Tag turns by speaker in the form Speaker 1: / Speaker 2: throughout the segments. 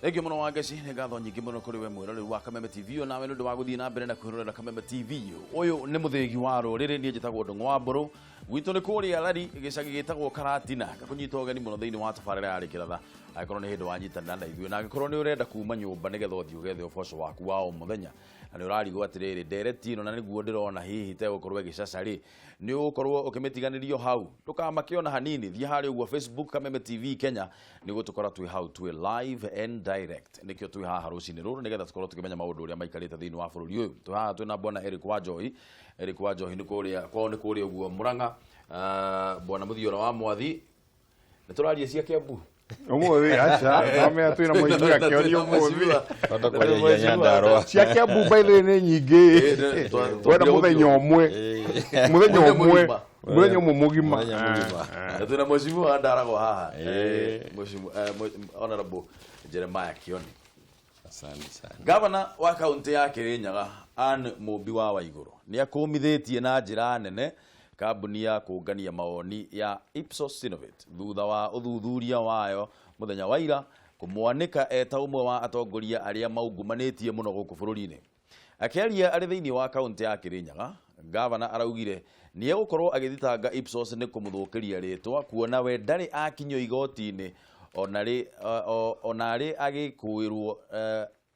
Speaker 1: Thengiũ mũno Wangeci, nĩ ngatho nyingĩ mũno kũrĩ we mwĩroreri wa Kameme TV onawe nĩ ũndũ wa gũthiĩ na mbere na kwĩrorera Kameme TV. Ũyũ nĩ mũthĩgi wa rũrĩrĩ, niĩ njĩtagwo Ndũng'ũ wa Mbũrũ. Gwitũ nĩ kũrĩa Lari, gĩcagi gĩtagwo Karatina. Ngakũnyita ũgeni mũno thĩinĩ wa tabarĩra ya Rĩkĩratha, angĩkorwo nĩ hĩndĩ wanyitanĩra na ithuĩ, na angĩkorwo nĩ ũrenda kuma nyũmba nĩgetha ũthiĩ ũgethe ũboco waku wa o mũthenya, na nĩ ũrarigwo atĩrĩrĩ, ndereti ĩno na nĩguo ndĩrona hihi tegũkorwo ĩgĩcaca rĩ, nĩ ũgũkorwo ũkĩmĩtiganĩrio hau. Ndũkamake ona hanini, thiĩ harĩa ũguo Facebook Kameme TV Kenya, nĩ ũgũtũkora twĩ hau twĩ live and direct. Nĩkĩo twĩ haha rũcinĩ rũrũ nĩgetha tũkorwo tũkĩmenya maũndũ ũrĩa maikarĩte thĩinĩ wa bũrũri ũyũ. Twĩ haha twĩna bwana Eric Wanjohi. Eric Wanjohi nĩ kũrĩa kwao, nĩ kũrĩa ũguo Murang'a. Bwana Mũthiora wa Mwathi, nĩ tũraria cia Kiambu.
Speaker 2: Ũmũthĩ aca nomea twĩna mũici akĩonia ũmũthĩ.
Speaker 3: Bata kwaria Nyandarua.
Speaker 2: Cia Kiambu by the way nĩ nyingĩ. Wenda mũthenya ũmwe, mũthenya ũmwe, mũthenya ũmwe mũgima.
Speaker 3: Mũthenya mũgima.
Speaker 1: Na twĩna mheshimiwa wa Ndaragwa haha, mheshimiwa, Honorable Jeremiah Kioni.
Speaker 3: Asante sana.
Speaker 1: Gavana wa kaunti ya Kirinyaga Anne Mũmbi wa Waigũrũ nĩ akũmithĩtie na njĩra nene kambuni ya kũngania mawoni ya Ipsos Synovate thutha wa ũthuthuria wayo mũthenya wa ira kũmwanĩka eta ũmwe wa atongoria arĩa maungumanĩtie mũno gũkũ bũrũri-inĩ. Akĩaria arĩ thĩinĩ wa kaunti ya Kirinyaga, gavana araugire nĩ egũkorwo agĩthitanga Ipsos nĩ kũmũthũkĩria rĩtwa kuona we ndarĩ akinyio igoti-inĩ ona rĩ agĩkũĩrwo,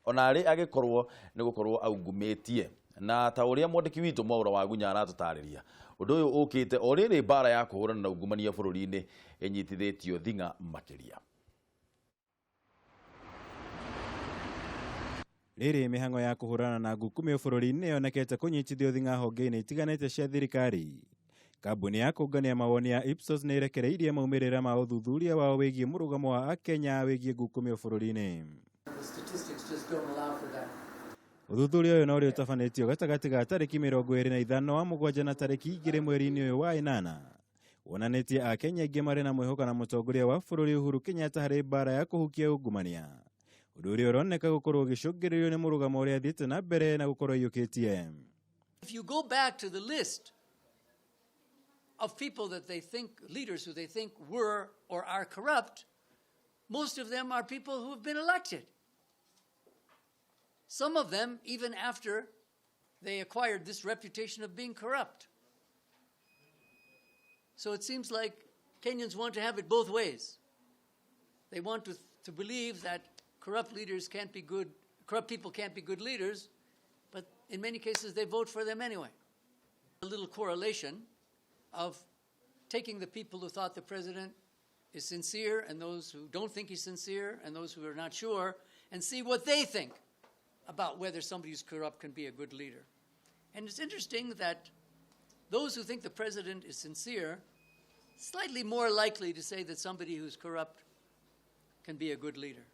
Speaker 1: ona rĩ agĩkorwo nĩ gũkorwo aungumĩtie. Na ta ũrĩa mwandĩki witũ Mwaũra wa Gunya aratũtarĩria, ũndũ ũyũ ũkĩte o rĩrĩ mbara ya kũhũrana na ungumania bũrũri-inĩ ĩnyitithĩtio thing'a makĩria.
Speaker 4: Rĩrĩ mĩhang'o ya kũhũrana na ngukumio bũrũri-inĩ yonekete kũnyitithio thing'a honge-inĩ itiganĩte cia thirikari. Kambuni ya kũngania mawoni ya Ipsos nĩ ĩrekereirie maumĩrĩra ma ũthuthuria wao wĩgiĩ mũrũgamo wa Akenya wĩgiĩ ngukumio bũrũri-inĩ. Ũthuthuria ũyũ no ũrĩa ũtabanĩtio gatagatĩ ga tarĩki 25 wa 7 na tarĩki 2 mweri-inĩ ũyũ wa 8. Wonanĩtie Akenya aingĩ marĩ na mwĩhoko na mũtongoria wa bũrũri Uhuru Kenyatta harĩ mbara ya kũhukia ungumania. Ũndũ ũrĩa ũroneka gũkorwo ũgĩcũngĩrĩrio nĩ mũrũgamo ũrĩa athiĩte na mbere na gũkorwo aiyũkĩtie.
Speaker 5: If you go back to the list of people that they think, leaders who they think were or are corrupt, most of them are people who have been elected. Some of them even after they acquired this reputation of being corrupt. So it seems like Kenyans want to have it both ways. They want to believe that corrupt leaders can't be good, corrupt people can't be good leaders, but in many cases they vote for them anyway. A little correlation of taking the people who thought the president is sincere and those who don't think he's sincere and those who are not sure, and see what they think about whether somebody who's corrupt can be a good leader. And it's interesting that those who think the president is sincere, slightly more likely to say that somebody who's corrupt can be a good leader.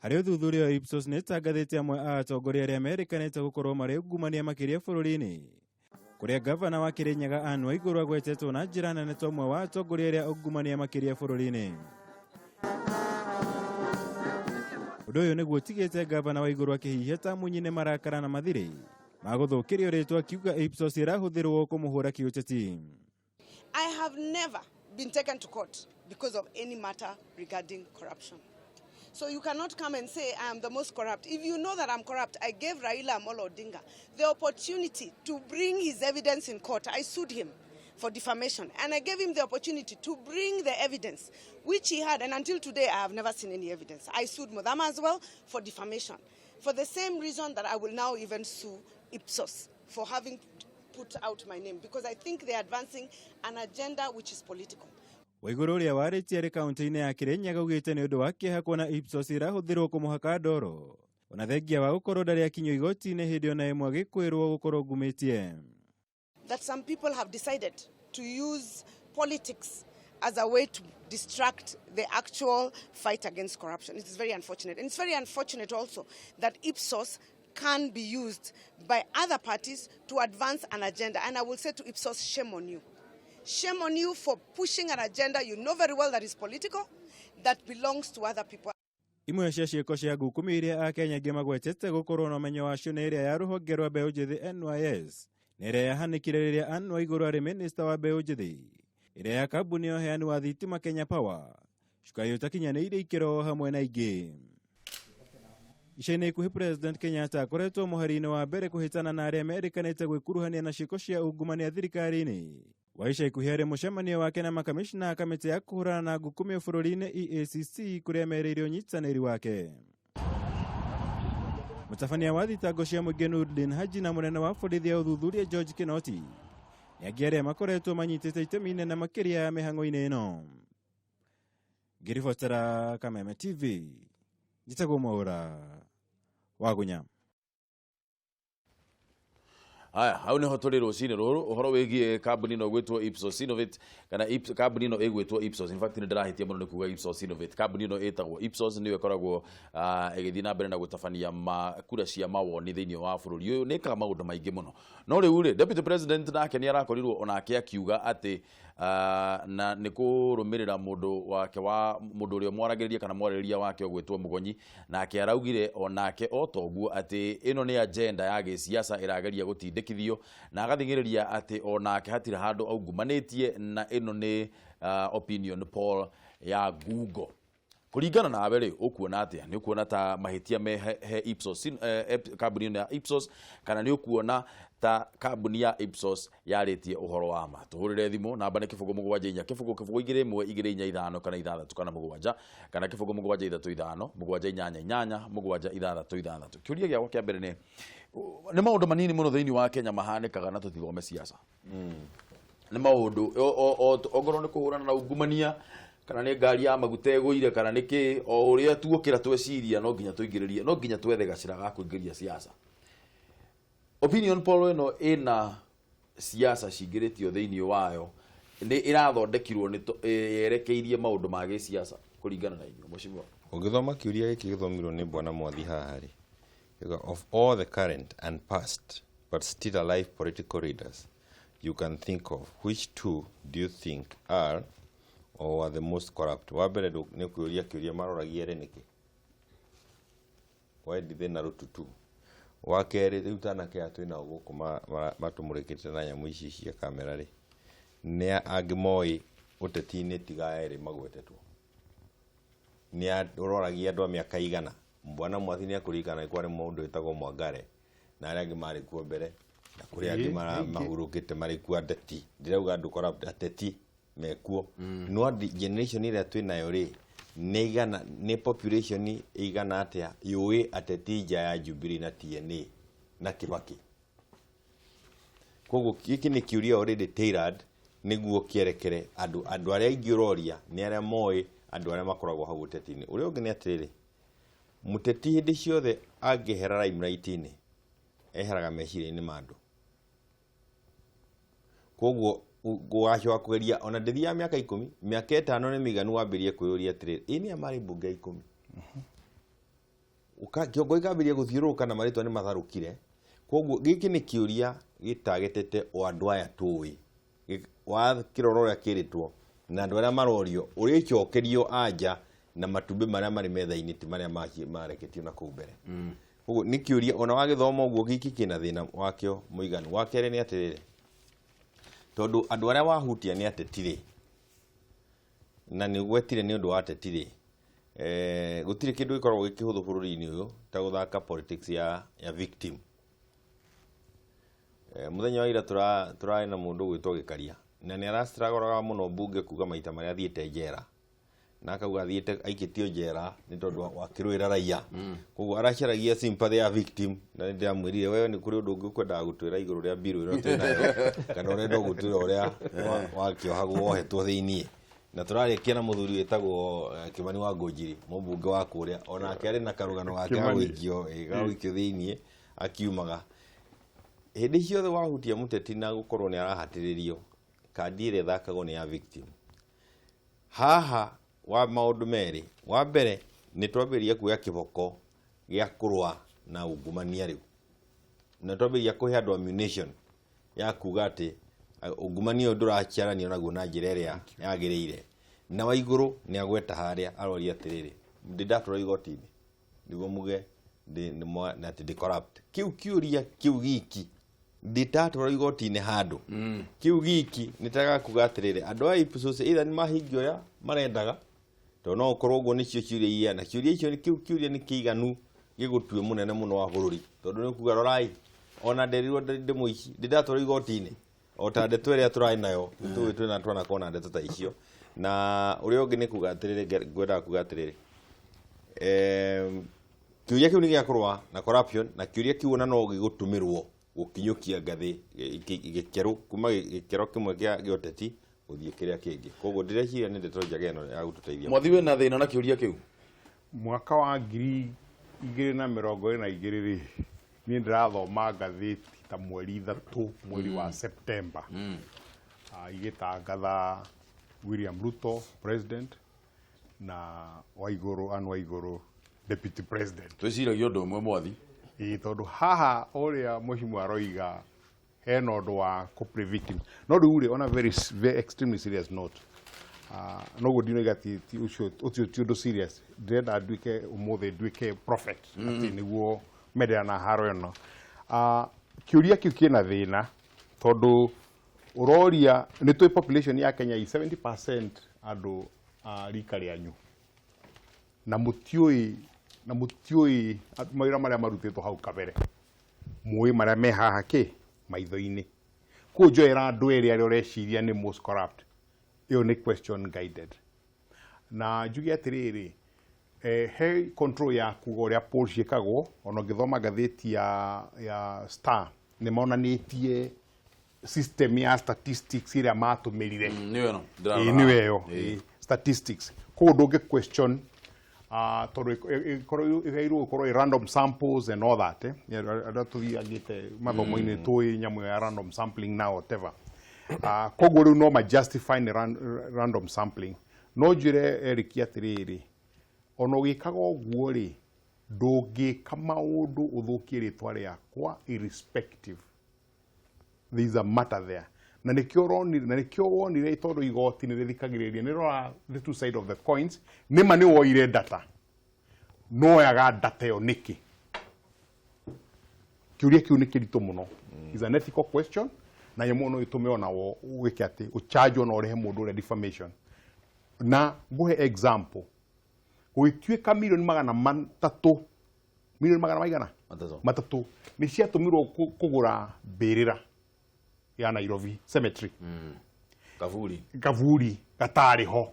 Speaker 4: Harĩ ũthuthuria wa Ipsos nĩ ĩtangathĩte amwe a atongoria arĩa merĩkanĩte gũkorwo marĩ ungumania makĩria bũrũri-inĩ. Kũrĩa gavana wa Kirinyaga Anne Waigũrũ agwetetwo na njĩra nene ta ũmwe wa atongoria arĩa ungumania makĩria bũrũri-inĩ. Ũndũ ũyũ nĩguo ũtigĩte gavana Waigũrũ akĩhihia ta munyine marakara na mathirĩ ma gũthũkĩrio rĩtwa akiuga Ipsos ĩrahũthĩrwo kũmũhũra kĩũteti.
Speaker 6: I have never been taken to court because of any matter regarding corruption. So you cannot come and say I am the most corrupt. If you know that I'm corrupt, I gave Raila Amolo Odinga the opportunity to bring his evidence in court. I sued him for defamation and I gave him the opportunity to bring the evidence, which he had. And until today, I have never seen any evidence. I sued Muthama as well for defamation, for the same reason that I will now even sue Ipsos for having put out my name, because I think they're advancing an agenda which is political.
Speaker 4: Waigũrũ ũrĩa warĩtie arĩ kaunti-inĩ ya Kirinyaga augĩte nĩ ũndũ wa kĩeha kuona Ipsos ĩrahũthĩrwo kũmũhaka ndoro ona thengia wa gũkorwo ndarĩ akinyio igoti-inĩ hĩndĩ ona ĩmwe agĩkwĩrwo gũkorwo ngumĩtie.
Speaker 6: That some people have decided to use politics as a way to distract the actual fight against corruption. It is very unfortunate. And it's very unfortunate also that Ipsos can be used by other parties to advance an agenda. And I will say to Ipsos, shame on you. Shame on you for pushing an agenda you know very well that is political, that belongs to other people.
Speaker 4: Imwe cia ciĩko cia ngukumi iria Akenya aingĩ magwetete gũkorwo na ũmenyo wacio nĩ ĩrĩa ya rũhonge rwa mbeũ njĩthĩ NYS, na ĩrĩa yahanĩkire rĩrĩa Anne Waigũrũ arĩ minista wa mbeũ njĩthĩ, ĩrĩa ya kambuni ya ũheani wa thitima Kenya Power, Cukari ũtakinyanĩirie ikĩro hamwe na ingĩ. Ica-inĩ ikuhĩ President Kenyatta akoretwo mũhari-inĩ wa mbere kũhĩtana na arĩa merĩkanĩte gwĩkuruhania na ciĩko cia ungumania thirikari-inĩ. Wa ica ikuhĩ harĩ mũcemanio wake na makamishna a kamĩtĩ ya kũhũrana na ngukumio bũrũri-inĩ EACC kũrĩa merĩire ũnyitanĩri wake. Mũtabania wa thitango cia mũingĩ Nurdin Haji na mũnene wa borithi ya ũthuthuria George Kinoti nĩ angĩ arĩa makoretwo manyitĩte itemi inene makĩria mĩhang'o-inĩ ĩno. Ngĩribotera Kameme TV, njĩtagwo Mwaũra Wagunya.
Speaker 1: Haya, hau niho tũrĩ rũcinĩ rũrũ ũhoro wĩgiĩ kambuni ĩno ĩgwĩtwo Ipsos Synovate kana kambuni ĩno ĩgwĩtwo Ipsos. In fact nĩ ndĩrahĩtia mũno nĩ kuga Ipsos Synovate. Kambuni ĩno ĩtagwo Ipsos nĩyo ĩkoragwo ĩgĩthiĩ na mbere na gũtabania kura cia mawoni thĩinĩ wa bũrũri ũyũ. Nĩ ĩkaga maũndũ maingĩ mũno. No rĩu rĩ, Deputy President nake nĩ arakorirwo onake akiuga atĩ na nĩ kũrũmĩrĩra mũndũ wake wa mũndũ ũrĩa mwaragĩrĩria kana mwarĩrĩria wake ũgwĩtwo Mũgonyi, nake araugire onake o toguo atĩ ĩno nĩ agenda ya gĩsiasa ĩrageria gũtindĩkithio, na agathing'ĩrĩria atĩ onake hatirĩ handũ aungumanĩtie, na ĩno nĩ opinion poll ya Google. Kũringana nawe rĩ, ũkuona atĩa? Nĩ ũkuona ta mahĩtia me he Ipsos, kambuni ĩno ya Ipsos, kana nĩ ũkuona ta kambuni ya Ipsos yarĩtie ũhoro wa ma? Tũhũrĩre thimũ, namba nĩ 0 7 4 0 0 2 1 2 4 5 kana 6 kana 7 kana 0 7 3 5 7 8 8 7 6 6. Kĩũria gĩakwa kĩa mbere nĩ maũndũ manini mũno thĩinĩ wa Kenya mahanĩkaga na tũtithome siasa. Nĩ maũndũ ongorwo nĩ kũhũrana na ungumania, kana nĩ ngari ya maguta ĩgũire, kana nĩ kĩ, o ũrĩa tuokĩra tweciria no nginya tũingĩrĩrie, no nginya twethe gacĩra ga kũingĩria siasa. Opinion poll ĩno ĩna siasa cingĩrĩtio thĩinĩ wayo, nĩ ĩrathondekirwo nĩ yerekeirie maũndũ ma gĩsiasa kũringana na inyuĩ mheshimiwa?
Speaker 3: Ũngĩthoma kĩũria gĩkĩ gĩthomirwo nĩ bwana Mwathi haha rĩ, of all the current and past but still alive political leaders you can think of, which two do you think are or are the most corrupt? Wa mbere nĩ kũũria kĩũria maroragia erĩ nĩkĩ? Why did they narrow to two? Wa kerĩ, rĩu tanake aya twĩnao gũkũ matũmũrĩkĩte na nyamũ ici cia kamera rĩ, nĩ angĩ moĩ ũteti-inĩ tiga erĩ magwetetwo. Nĩ ũroragia andũ a mĩaka igana. Bwana Mwathi nĩ akũririkana kwarĩ mũndũ wĩtagwo Mwangare na arĩa angĩ marĩ kuo mbere, na kũrĩ angĩ mahurũkĩte marĩ kuo ateti. Ndĩrauga andũ corrupt, ateti mekuo. No generation ĩrĩa twĩnayo rĩ, nĩ igana, nĩ population ĩigana atĩa yũĩ ateti nja ya Jubilee na TNA na Kibaki? Koguo gĩkĩ nĩ kĩũria already tailored nĩguo kĩerekere andũ arĩa aingĩ ũroria nĩ arĩa moĩ andũ arĩa makoragwo hau ũteti-inĩ. Ũrĩa ũngĩ nĩ atĩrĩrĩ, mũteti hĩndĩ ciothe angĩehera limelight-inĩ, eheraga meciria-inĩ ma andũ. Koguo gũgacoka kũgeria ona ndĩthiaga mĩaka 10, mĩaka 5 nĩ mĩiganu wambĩrĩrie kwĩyũria atĩrĩrĩ, ĩ nĩ a marĩ mbunge ya 10? Kĩongo gĩkambĩrĩria gũthiũrũrũka na marĩtwa nĩ matharũkire. Koguo gĩkĩ nĩ kĩũria gĩtagetete o andũ aya tũĩ. Wakĩrora ũrĩa kĩrĩtwo na andũ arĩa marorio, ũrĩcokerio anja na matumbĩ marĩa marĩ metha-inĩ ti marĩa mareketio na kũu mbere. Koguo nĩ kĩũria ona wagĩthoma ũguo gĩkĩ kĩna thĩna wakĩo mũiganu. Wa kerĩ nĩ atĩrĩrĩ, tondũ andũ arĩa wahutia nĩ ateti rĩ, na nĩ ũgwetire nĩ ũndũ wa ateti rĩ, gũtirĩ kĩndũ gĩkoragwo gĩkĩhũthũ bũrũri-inĩ ũyũ ta gũthaka politics ya victim. Mũthenya wa ira tũrarĩ na mũndũ ũgwĩtwo Gĩkaria, na nĩ arastruggle mũno mbunge kuga maita marĩa athiĩte njera, na akauga athiĩte aikĩtio njera nĩ tondũ wakĩrũĩra raia. Koguo aracaragia sympathy ya victim, na nĩ ndĩramwĩrire wewe nĩ kũrĩ ũndũ ũngĩ ũkwendaga gũtwĩra igũrũ rĩa bill ĩno twĩnayo, kana ũrenda gũtwĩra ũrĩa wakĩohagwo wohetwo thĩiniĩ. Na tũrarĩkia na mũthuri wĩtagwo Kimani wa Ngũnjiri, mũmbunge wa kũrĩa, onake arĩ na karũgano gake ga gũikio thĩiniĩ akiumaga. Hĩndĩ ciothe wahutia mũteti na gũkorwo nĩ arahatĩrĩrio, kandi ĩrĩa ĩthakagwo nĩ ya victim. Haha wa maũndũ merĩ, wa mbere nĩ twambĩrĩria kuoya kĩboko gĩa kũrũa na ungumania rĩu, na twambĩrĩria kũhe andũ ammunition ya kuga atĩ ungumania ũyũ ndũraciaranio naguo na njĩra ĩrĩa yagĩrĩire. Na wa igũrũ nĩ agweta harĩa aroria atĩrĩrĩ, ndĩ ndatwarwo igoti-inĩ nĩguo muge na atĩ ndĩ corrupt. Kĩu kĩũria kĩu giki ndĩtatwarwo igoti-inĩ handũ, kĩu giki nĩ ta kuga atĩrĩrĩ, andũ a Ipsos either nĩ mahingia ũrĩa marendaga Tondũ no ũkorwo ũguo nĩcio ciũria iria, na kĩũria icio kĩu kĩũria nĩ kĩiganu gĩgũtue mũnene mũno wa bũrũri, tondũ nĩ kuga rorai ona nderirwo ndĩ mũici, ndĩ ndatwarwo igoti-inĩ o ta ndeto ĩrĩa tũrarĩ nayo tũĩ twĩna twanakorwo na ndeto ta icio. Na ũrĩa ũngĩ nĩ kuga atĩrĩrĩ, ngwendaga kuga atĩrĩrĩ, kĩũria kĩu nĩ gĩa kũrũa na corruption, na kĩũria kĩu ona no gĩgũtũmĩrwo gũkinyũkia ngathĩ gĩkero kuma gĩkero kĩmwe kĩa ũteti gũthiĩ kĩrĩa kĩngĩ. Koguo ndĩreciria nĩ ndeto njega ĩno ya gũtũteithia.
Speaker 1: Mwathi wĩna thĩna na kĩũria kĩu?
Speaker 2: Mwaka wa 2022 rĩ, niĩ ndĩrathoma ngathĩti ta mweri 3 mweri wa September, igĩtangatha William Ruto president na Waiguru, Anne Waiguru deputy president.
Speaker 1: Twĩciragia ũndũ ũmwe mwathi.
Speaker 2: Ĩĩ, tondũ haha ũrĩa mheshimiwa aroiga hena ũndũ wa kũ victim. No rĩu rĩ, on a very, very extremely serious note, noguo ndinoiga ti ũcio ũcio ti ũndũ serious, ndĩrenda nduĩke ũmũthĩ nduĩke prophet atĩ nĩguo mendera na haro ĩno. Kĩũria kĩu kĩna thĩna tondũ ũroria nĩ twĩ population ya Kenya i 70% andũ a rika rĩanyu, na mũtiũĩ mawĩra marĩa marutĩtwo hau kabere, mũĩ marĩa me haha kĩ maitho-inĩ. Kũu njoera andũ erĩ arĩa ũreciria nĩ most corrupt, ĩyo nĩ question guided. Na njuge atĩrĩrĩ, he control ya kuga ũrĩa poll ciĩkagwo, ona ũngĩthoma ngathĩti ya Star nĩ monanĩtie system ya statistics ĩrĩa matũmĩrire.
Speaker 1: Nĩyo ĩno.
Speaker 2: Nĩyo ĩyo statistics. Koguo ndũngĩ question, tondũ ĩgairwo gũkorwo random samples and all that, arĩa tũthiangĩte mathomo-inĩ tũĩ nyamũ ya random sampling na whatever. Koguo rĩu no ma justify nĩ random sampling. No njĩre Eric atĩrĩrĩ, ona ũgĩkaga ũguo rĩ, ndũngĩka maũndũ ũthũkie rĩtwa rĩakwa irrespective. There is a matter there. Na nĩkĩo ũronire, na nĩkĩo wonire tondũ igoti nĩ rĩthikagĩrĩria, nĩ rora the two side of the coins. Nĩma nĩ woire data, noyaga data ĩyo nĩkĩ? Kĩũria kĩu nĩ kĩritũ mũno. Is an ethical question, na nyamũ no ĩtũme ona wĩke atĩ ũcharge ona ũrehe mũndũ ũrĩa defamation. Na ngũhe example, gũgĩtuĩka milioni 300, milioni magana maigana matatũ nĩ ciatũmirwo kũgũra mbĩrĩra ya Nairobi cemetery. Kaburi gatarĩ ho,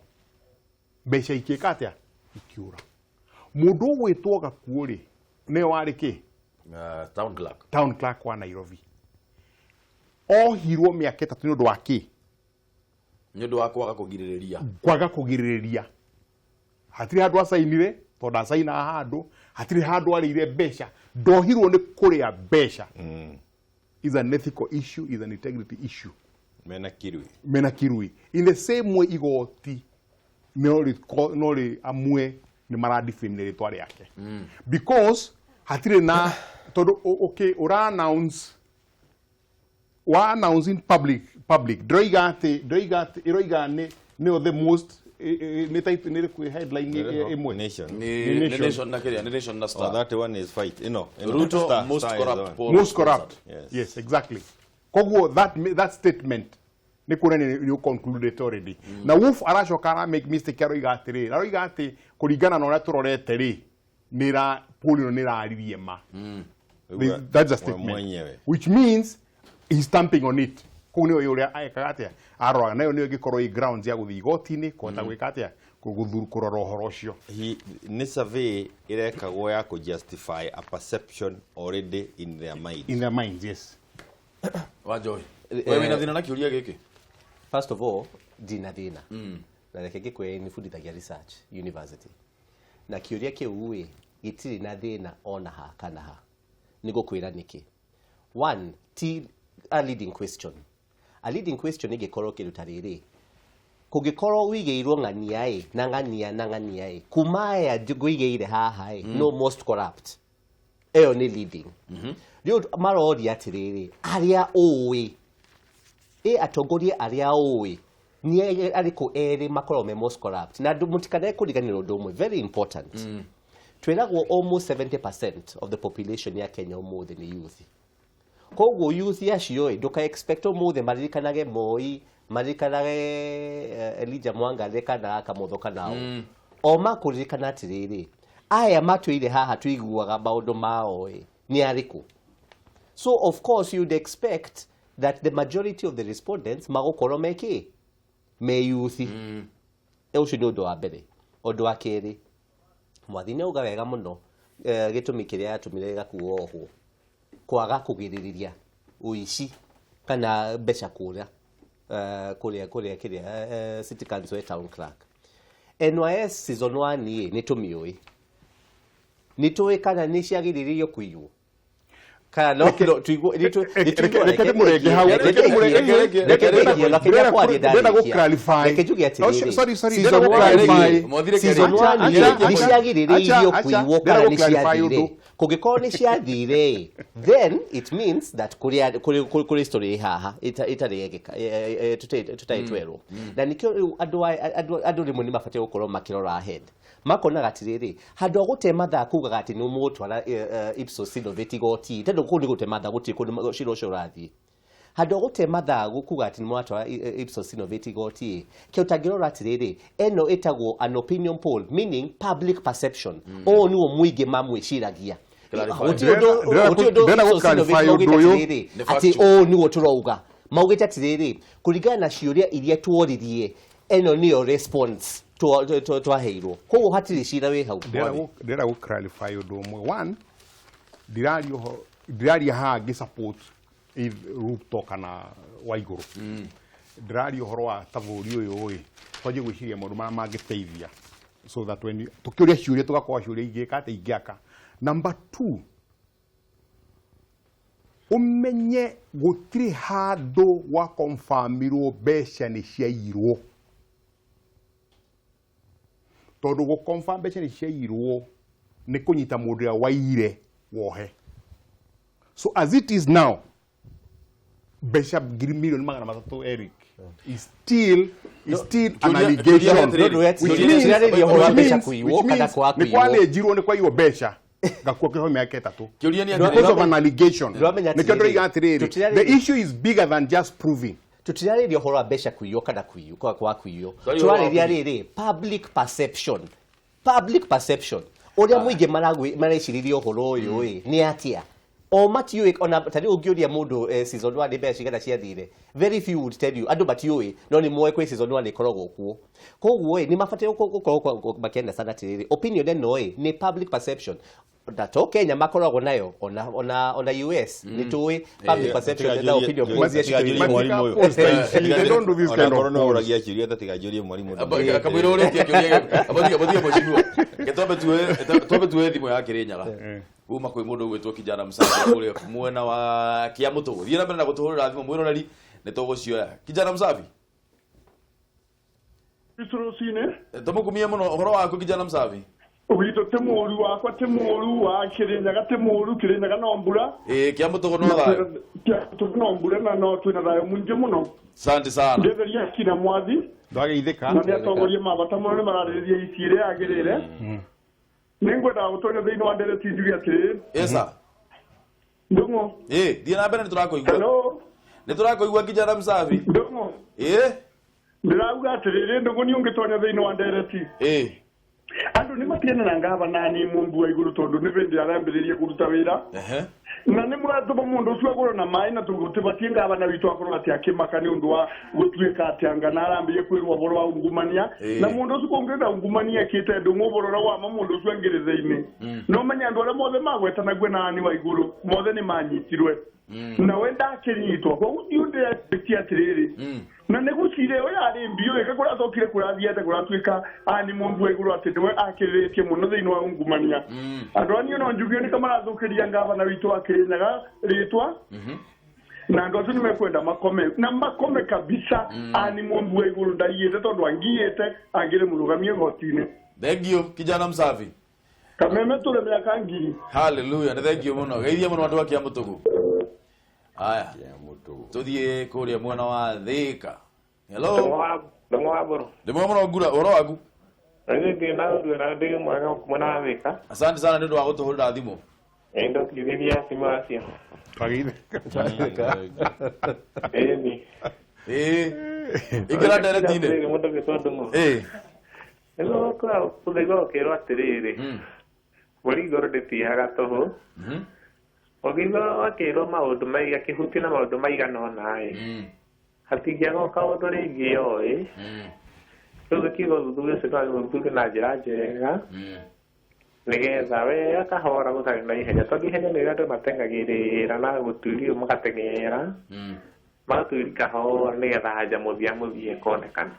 Speaker 2: mbeca ikĩka atĩa? Ikiura. Mũndũ ũgwĩtwo Gakuũ rĩ, nĩwe warĩ kĩ?
Speaker 1: Town clerk.
Speaker 2: Town clerk wa Nairobi. Ohirwo mĩaka 3 nĩ ũndũ wa kĩ?
Speaker 1: Nĩ ũndũ wa kwaga kũgirĩrĩria.
Speaker 2: Kwaga kũgirĩrĩria. Hatirĩ handũ acainire, tondũ acainaga handũ, hatirĩ handũ arĩire mbeca. Ndohirwo nĩ kũrĩa mbeca. Is an ethical issue, is an integrity issue.
Speaker 3: Mena kirui.
Speaker 2: Mena kirui. In the same way igoti no rĩ amwe nĩ maradefame rĩtwa rĩake. Because hatirĩ na tondũ okay ũra announce wa announce in public ndroiga atĩ ĩroiga nĩ the most nĩ title nĩ ĩrĩkũ headline ĩmwe
Speaker 3: Nation.
Speaker 1: Nĩ Nation na kĩrĩa, nĩ Nation na Star.
Speaker 3: Oh, that one is fight. Ino
Speaker 1: Ruto
Speaker 3: Star,
Speaker 1: most
Speaker 3: Star
Speaker 1: corrupt.
Speaker 2: Most corrupt.
Speaker 3: Yes.
Speaker 2: Yes, exactly. Koguo that statement nĩ kuonania nĩ concluded already. Na Wolf aracoka ara make mistake aroiga atĩrĩrĩ, aroiga atĩ kũringana na ũrĩa tũrorete rĩ, nĩ poll ĩno nĩ ĩraririe ma. That's a statement. Which means he's stamping on it. Koguo nĩyo ũrĩa ekaga atĩa aroraga nayo nĩyo ĩngĩkorwo ĩ grounds ya gũthiĩ igoti-inĩ kũhota gwĩka atĩa kũrora ũhoro ũcio.
Speaker 3: Nĩ survey ĩrekagwo ya kũ justify a perception already in their mind.
Speaker 2: In their minds, yes.
Speaker 1: Wa Joy, wewe wĩna thĩna na kĩũria gĩkĩ?
Speaker 7: First of all, ndina thĩna. Na reke ngĩkwĩre nĩ bundithagia research university. Na kĩũria kĩu ĩ gĩtirĩ na thĩna ona ha kana ha. Nĩ ngũkwĩra nĩkĩ. One, ti a leading question. A leading question ĩngĩkorwo kĩndũ ta rĩrĩ, kũngĩkorwo ũigĩirwo ng'ania ĩ na ng'ania na ng'ania ĩ kuma aya ngũigĩire haha ĩ no most corrupt, ĩyo nĩ leading. Rĩu maroria atĩrĩrĩ, arĩa ũĩ ĩ atongoria arĩa ũĩ nĩ arĩkũ erĩ makoragwo me most corrupt. Na mũtikanae kũriganĩrwo ũndũ ũmwe very important. Twĩragwo almost 70% of the population ya Kenya ũmũthĩ nĩ youth. Koguo youth acio ĩ ndũka expect ũmũthĩ maririkanage Moi, maririkanage Elijah Mwangale kana Kamotho kana ũ. O makũririkana atĩrĩrĩ, aya matũire haha tũiguaga maũndũ mao ĩ nĩ arĩkũ. So of course you'd expect that the majority of the respondents magũkorwo mekĩ me youth. Ũcio nĩ ũndũ wa mbere. Ũndũ wa kerĩ, Mwathi nĩ auga wega mũno, gĩtũmi kĩrĩa yatũmire gakuo ohwo kwaga kũgirĩrĩria ũici kana mbeca kũrĩa kũrĩa kĩrĩa City Council town clerk. NYS season 1 ĩ nĩ tũmĩũĩ, nĩ tũĩ kana nĩ ciagĩrĩrĩirio kũiywo kana no tuigwo
Speaker 2: Reke ndĩmũrenge hau. Ndĩrenda gũ-clarify.
Speaker 7: Reke njuge atĩrĩrĩ,
Speaker 2: Sorry, sorry,
Speaker 7: season
Speaker 2: ndĩrenda gũ-clarify.
Speaker 7: Season 1 nĩ ciagĩrĩrĩirio kũiywo kana nĩ ciathire. Kũngĩkorwo nĩ ciathire, then it means that kũrĩ story haha ĩtarĩ yekĩka, tũtarĩ twerwo. Na nĩkĩo rĩu andũ rĩmwe nĩ mabatiĩ gũkorwo makĩrora ahead, makonaga atĩrĩrĩ, handũ ha gũte mathaa kugaga atĩ nĩ mũgũtwara Ipsos Synovate igoti, tondũ kũu nĩ gũte mathaa, gũtirĩ kũndũ cira ũcio ũrathiĩ. Handũ ha gũte mathaa kuga atĩ nĩ mũratwara Ipsos Synovate igoti, kĩo ũtangĩrora atĩrĩrĩ, ĩno ĩtagwo an opinion poll, meaning public perception. Ũũ nĩguo mũingĩ mamwĩciragia. Gũtirĩ ũndũ Ipsos Synovate maugĩte atĩrĩrĩ atĩ ũũ nĩguo tũrauga. Maugĩte atĩrĩrĩ, kũringana na ciũria iria tuoririe, ĩno nĩyo response twaheirwo. Koguo hatirĩ cira wĩ hau.
Speaker 2: Ndĩrenda gũ clarify ũndũ ũmwe. One, ndiraria haha ngĩ support Ruto kana Waigũrũ. Ndĩraria ũhoro wa ta bũrũri ũyũ ĩ, twanjie gwĩciria maũndũ marĩa mangĩteithia, so that when tũkĩũria ciũria tũgakorwo ciũria ingĩka atĩ ingĩaka. Number 2, ũmenye gũtirĩ handũ wa confirmirwo mbeca nĩ ciaiyirwo. Tondũ gũ confirm mbeca nĩ ciaiyirwo nĩ kũnyita mũndũ ũrĩa waiyire wohe. So as it is now, mbeca ngiri milioni 300, Eric, is still an allegation. Which means nĩ kwarĩnjirwo, nĩ kwaiywo mbeca gakuo kĩho mĩaka 3 because of an allegation. Nĩkĩo ndĩroiga atĩrĩrĩ, the issue is bigger than just proving.
Speaker 7: Tũtirarĩria ũhoro wa mbeca kũiywo kana kũiywo kwa kũiywo. Tũrarĩria rĩrĩ public perception. Public perception. Ũrĩa mũingĩ marecirĩria ũhoro ũyũ ĩ nĩ atĩa? O matiũĩ, ona ta rĩu ũngĩũria mũndũ season 1 nĩ mbeca cigana ciathire, very few would tell you. Andũ matiũĩ, no nĩ moĩ kwĩ season 1 ĩkoragwo kuo. Koguo ĩ nĩ mabatiĩ gũkorwo makĩenda sana atĩrĩrĩ, opinion ĩno ĩ nĩ public perception. Na to Kenya makoragwo nayo, ona US nĩ tũĩ public perception na opinion polls.
Speaker 2: They don't do this kind of polls.
Speaker 1: Kamũira ũrĩtie kĩũria gĩaku. Mheshimiwa, twambe tuoe thimũ ya Kĩrĩnyaga kuma kwĩ mũndũ ũgwĩtwo Kijana Msafi kũrĩa mwena wa Kĩamũtũ. Thiĩ na mbere na gũtũhũrĩra thimũ mwĩroreri, nĩ tũgũcioya. Kijana Msafi,
Speaker 8: rũcinĩ
Speaker 1: tũmũkumie mũno. Ũhoro waku Kijana Msafi?
Speaker 8: Witũ ti mũru, wakwa ti mũru, wa Kĩrĩnyaga ti mũru, Kĩrĩnyaga no mbura.
Speaker 1: Ĩĩ, Kĩamũtũgũ no thayũ.
Speaker 8: Kĩamũtũgũ no mbura na no twĩna thayũ mũingĩ mũno.
Speaker 1: Asante sana.
Speaker 8: Ngetheria kina Mwathi.
Speaker 2: Ndwageithĩka.
Speaker 8: Na nĩ atongoria ma bata mũno, nĩ mararĩrĩria ici ĩrĩa yagĩrĩire. Nĩ ngwendaga gũtonya thĩinĩ wa ndereti njuge atĩrĩrĩ.
Speaker 1: Yes sir.
Speaker 8: Ndũng'ũ.
Speaker 1: Ĩĩ, thiĩ na mbere, nĩ tũrakũigua.
Speaker 8: Hello.
Speaker 1: Nĩ tũrakũigua Kijana Msafi.
Speaker 8: Ndũng'ũ.
Speaker 1: Ĩĩ.
Speaker 8: Ndĩrauga atĩrĩrĩ, Ndũng'ũ, nĩ ũngĩtonya thĩinĩ wa ndereti.
Speaker 1: Ĩĩ.
Speaker 8: Andũ nĩ matiene na ngavana nĩ mũmbu wa igũrũ, tondũ nĩ bĩndĩ arambĩrĩria kũruta wĩra. Na nĩ mũratũma mũndũ ũcio agũrwo na maĩ, na tũbatiĩ ngavana witũ akorwo atĩ akĩmaka nĩ ũndũ wa gũtuĩka atĩ anga na arambĩrĩria kwĩrwo ũhoro wa ungumania. Na mũndũ ũcio kũngĩenda ungumania ekĩte Ndũng'ũ ũhoro ũrĩa wa ma, mũndũ ũcio angĩrĩ thĩinĩ. No menye andũ arĩa mothe magwetanague na ani wa igũrũ mothe nĩ manyitirwe. Nawe ndakĩnyitwo. Koguo ndiũ ndĩretĩkia atĩrĩrĩ, na nĩ gũcira ĩyo yarĩ mbiũ ĩka kũracokire kũrathiĩte kũratuĩka ani mũmbu wa igũrũ atĩ nĩwe akĩrĩrĩtie mũno thĩinĩ wa ungumania. Andũ anio no njugio nĩ kamarathũkĩria ngavana witũ wa Kĩrĩnyaga rĩtwa, na andũ acio nĩ mekwenda makome na makome kabisa. Ani mũmbu wa igũrũ ndaiyĩte, tondũ angiyĩte angĩrĩ mũrũgamie goti-inĩ.
Speaker 1: Thank you Kijana Msafi.
Speaker 8: Kameme tũrĩ mĩaka ngiri.
Speaker 1: Hallelujah, nĩ thank you mũno. Geithia mũno andũ a Kĩamũtũgũ. Aya, tũthiĩ kũrĩa mwena wa Thĩka. Hello.
Speaker 9: Ndũng'ũ wa Mbũrũ.
Speaker 1: Ndĩ mwega mũno Ngura, ũhoro waku?
Speaker 9: Ndĩ na ndĩ mwega mwena wa Thĩka.
Speaker 1: Asante sana nĩ ũndũ wa gũtũhũrĩra thimũ.
Speaker 9: Ĩ ndokithĩria thimũ acio.
Speaker 2: Twageithĩka.
Speaker 9: Ĩni.
Speaker 1: Ĩĩ. Ingĩra ndereti-inĩ.
Speaker 9: Mũndũ ũgĩtwo Ndũng'ũ.
Speaker 1: Ĩĩ.
Speaker 9: Nĩguo kũraigua ũkĩrwo atĩrĩrĩ, mbũri igũrũ ndĩtihaga tũhũ. Ũngĩigua akĩrwo maũndũ maiga akĩhutia na maũndũ maigana ũna ĩ, hatingĩaga kaũndũ rĩngĩ oĩ. Rĩu gĩkiuga ũthuthuria ũcio no ũthuthurie na njĩra njega, nĩgetha wega kahora gũtarĩ na ihenya, tondũ ihenya nĩrĩo andũ mateng'agĩrĩra na gũtuĩrio magateng'era, magatuĩria kahora nĩgetha haja mũthia mũthia ĩkonekana.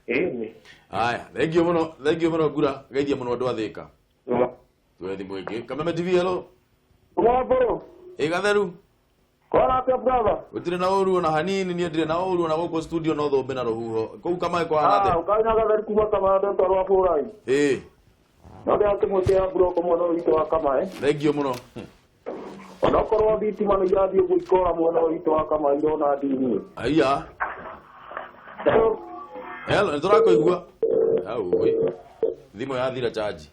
Speaker 9: Ĩni.
Speaker 1: Aya, thengio mũno, thengio mũno ngura, geithia mũno andũ a Thĩka. Tuoe thimũ ĩngĩ. Kameme TV, hello.
Speaker 8: Mwambũrũ.
Speaker 1: Ĩ gatheru.
Speaker 8: Kwana atĩa brother?
Speaker 1: Gũtirĩ na ũru ona hanini, niĩ ndirĩ na ũru ona gũkũ studio no thũmbĩ na rũhuho. Kũu kamaĩ kũhana atĩa?
Speaker 8: Ũkaina gatheru kuma Kamaĩ ndetwa rwa bũrai.
Speaker 1: Ĩ.
Speaker 8: No ndĩrakĩmwĩkĩra mburoko mwena ũyũ witũ wa Kamaĩ.
Speaker 1: Thengio mũno.
Speaker 8: Onokorwo thitima nĩ irathiĩ ũguo ikora mwena ũyũ witũ wa Kamaĩ irona ndini.
Speaker 1: Aiya. Hello, nĩ tũrakũigua. Au, oi. Thimũ yathira charge.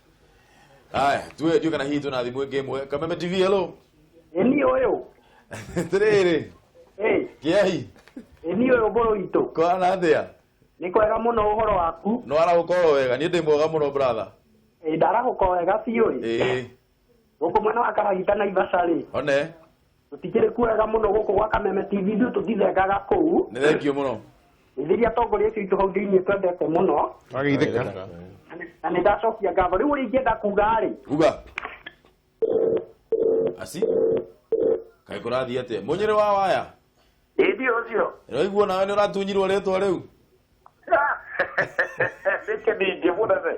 Speaker 1: Aya, tuwe ndiũ kana hihi twĩna thimũ ĩngĩ ĩmwe. Kameme TV, hello.
Speaker 10: Ĩni ũyũ.
Speaker 1: Atĩrĩrĩ. Kĩai.
Speaker 10: Ĩni ũyũ mbũrũ witũ.
Speaker 1: Kwana atĩa?
Speaker 10: Nĩ kwega mũno ũhoro waku.
Speaker 1: No arahũka wega, niĩ ndĩ mwega mũno brother.
Speaker 10: Ĩ ndarahũka wega biũ ĩ.
Speaker 1: Ĩĩ.
Speaker 10: Gũkũ mwena wa Karagita na Ivasha rĩ.
Speaker 1: One.
Speaker 10: Tũtikĩrĩ kuega mũno gũkũ gwa Kameme TV ithuĩ tũtithengaga kũu.
Speaker 1: Nĩ thengio mũno.
Speaker 10: Ithuĩ atongoria acio aitũ hau thĩinĩ twendete mũno.
Speaker 2: Wageithĩka.
Speaker 10: Na nĩ ndacokia ngatho. Rĩu ũrĩa ingĩenda kuga rĩ.
Speaker 1: Uga. Asi. Kaĩ kũrathiĩ atĩa? Mũnyĩrĩ wa waya.
Speaker 8: Ĩndi ũcio.
Speaker 1: Ũraigua nawe nĩ ũratunyirwo rĩtwa rĩu.
Speaker 8: Nĩkĩ ningĩ mũnene?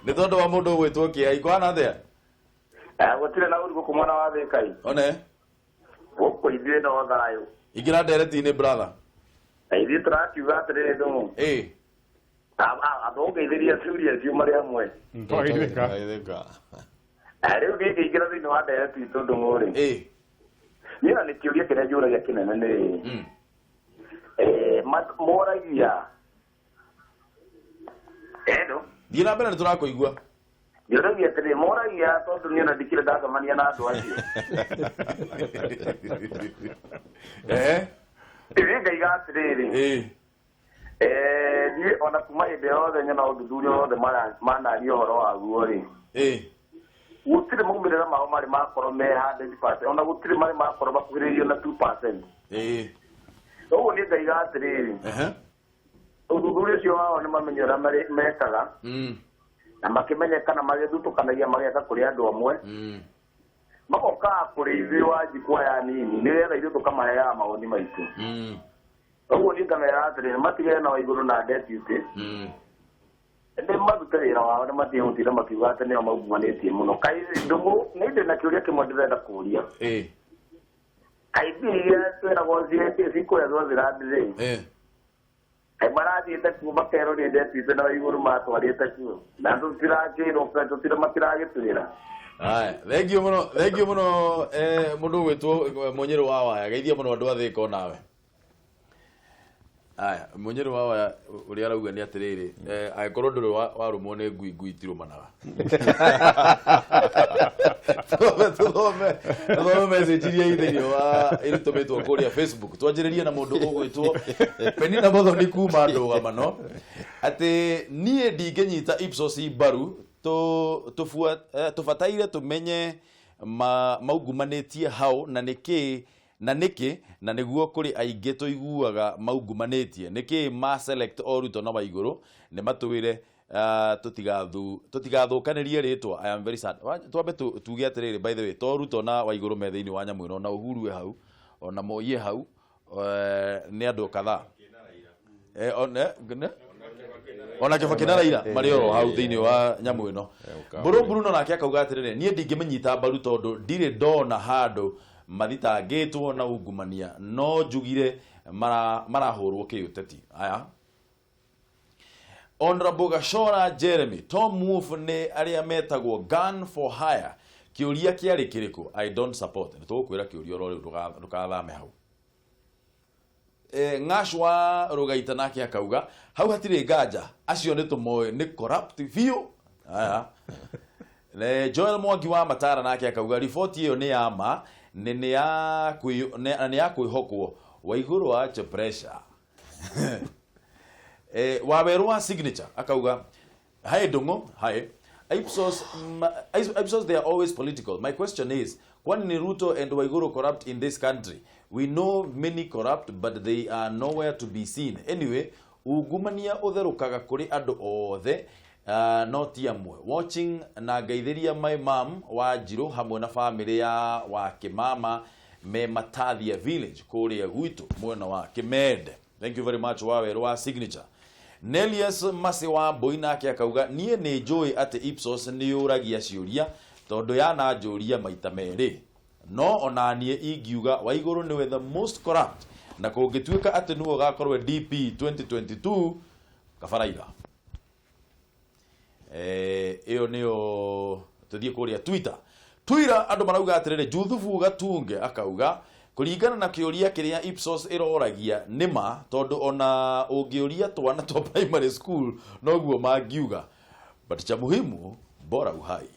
Speaker 1: Nĩ tondũ wa mũndũ ũgwĩtwo Kĩai. Kũhana atĩa?
Speaker 8: Gũtirĩ na ũru gũkũ mwena wa Thĩkai.
Speaker 1: One.
Speaker 8: Gũkũ ithuĩ no thayũ.
Speaker 1: Ingĩra ndereti-inĩ brother.
Speaker 8: Na ithuĩ tũrakiuga atĩrĩrĩ ndũng'ũ.
Speaker 1: Ĩ.
Speaker 8: Andũ ciũria acio marĩ hamwe.
Speaker 2: Twageithĩka.
Speaker 8: Rĩu niĩ ngĩingĩra thĩinĩ wa ndereti itũ ndũng'ũ rĩ.
Speaker 1: Ĩ.
Speaker 8: Niĩ na nĩ kĩũria kĩrĩa njũragia kĩnene nĩ moragia. Hello.
Speaker 1: Thiĩ na mbere nĩ tũrakũigua.
Speaker 8: Njũragia atĩrĩ moragia tondũ niĩ ona ndikĩrĩ ndacemania na andũ acio.
Speaker 1: Ehe.
Speaker 8: Niĩ ngaiga atĩrĩrĩ.
Speaker 1: Ĩ.
Speaker 8: Niĩ ona kuma hĩndĩ yothe nyona ũthuthuria wothe manaria ũhoro waguo rĩ.
Speaker 1: Ĩ.
Speaker 8: Gũtirĩ maumĩrĩra mao marĩ makorwo me 100%, ona gũtirĩ marĩ makorwo makuhĩrĩirio na 2%.
Speaker 1: Ĩ.
Speaker 8: Ũguo niĩ ngaiga atĩrĩrĩ.
Speaker 1: Ehe.
Speaker 8: Ũthuthuria ũcio wao nĩ mamenye ũrĩa mekaga. Na makĩmenyeka na magĩthutũkanagia mageka kũrĩ andũ amwe. Magokaga kũrĩ ithuĩ wa njikwa ya nini nĩgetha ithuĩ tũkamaheaga mawoni maitũ. Ũguo niĩ ngamera atĩrĩrĩ matigane na Waigũrũ na deputy. Nĩ marute wĩra wao nĩ matige gũtinda makiuga atĩ nĩo maungumbanĩtie mũno. Kaĩ ndũng'ũ nĩ ndĩ na kĩũria kĩmwe ndĩrenda kũũria.
Speaker 1: Ĩ.
Speaker 8: Kaĩ mbia iria twĩragwo cikũrĩa Swaziland rĩ. Kaĩ marathiĩte kuo makerwo nĩ deputy na Waigũrũ matwarĩte kuo. Na tũtirakĩrwo matiragĩtwĩra.
Speaker 1: Aya, thengio mũno, thengio mũno mũndũ ũgwĩtwo Mũnyĩrĩ wa waya, geithia mũno andũ a Thĩka onawe. Aya, Mũnyĩrĩ wa waya ũrĩa arauga nĩ atĩrĩrĩ, angĩkorwo ndũrĩ warũmwo nĩ ngui, ngui itirũmanaga. Tũthome message iria i thĩinĩ wa irutũmĩtwo kũrĩa Facebook. Twanjĩrĩrie na mũndũ ũgwĩtwo Penina Muthoni kuma Ndũgamano atĩ niĩ ndingĩnyita Ipsos mbaru tũbataire tũmenye maungumanĩtie hau na nĩkĩ na nĩkĩ na nĩguo kũrĩ aingĩ tũiguaga maungumanĩtie nĩkĩ ma select o Ruto na Waigũrũ nĩ matwĩre tũtigathũkanĩrie rĩtwa. I am very sad. Twambe tuge atĩrĩrĩ, by the way, to Ruto na Waigũrũ me thĩinĩ wa nyamũ ĩno, na Uhuru e hau ona Moi e hau, nĩ andũ kadhaa. Ona Kibaki na Raila marĩ oro hau thĩinĩ wa nyamũ ĩno. Mbũrũ Bruno nake akauga atĩrĩrĩ, niĩ ndingĩmĩnyita mbaru tondũ ndirĩ ndona handũ mathitangĩtwo na ungumania, no njugire marahũrwo kĩũteti. Aya. Honorable Gachora Jeremy, Tom Wolf nĩ arĩa metagwo gun for hire. Kĩũria kĩarĩ kĩrĩkũ? I don't support. Nĩ tũgũkwĩra kĩũria oro rĩu, ndũkathame hau. Ng'ash wa Rũgaita nake akauga hau hatirĩ nganja, acio nĩ tũmoĩ nĩ corrupt biũ. Aya. Joel Mwangi wa Matara nake akauga riboti ĩyo nĩ ya ma, nĩ ya kwĩhokwo, Waigũrũ ache pressure. Wawerũ wa Signature akauga Hi Ndung'u, hi. Ipsos, Ipsos, they are always political. My question is, kwani ni Ruto and Waiguru corrupt in this country? We know many corrupt, but they are nowhere to be seen. Anyway, ungumania ũtherũkaga kũrĩ andũ othe, no ti amwe. Watching na ngeithĩria my mom wa Njirũ hamwe na family ya wa Kĩmama me Matathia village kũrĩa gwitũ mwena wa Kĩmende. Thank you very much, Wawerũ wa Signature. Nelius Masi wa Mbui nake akauga, niĩ nĩ njũĩ atĩ Ipsos nĩ yũragia ciũria tondũ yananjũria maita merĩ, no ona niĩ ingiuga Waigũrũ nĩwe the most corrupt, na kũngĩtuĩka atĩ nĩwe ũgakorwo DP 2022, kabaraira. Ĩyo nĩyo. Tũthiĩ kũrĩa Twitter. Twitter andũ marauga atĩrĩrĩ, Juthubu Gatunge akauga, kũringana na kĩũria kĩrĩa Ipsos ĩroragia nĩma, tondũ ona ũngĩũria twana twa primary school noguo mangiuga, but cha muhimu bora uhai.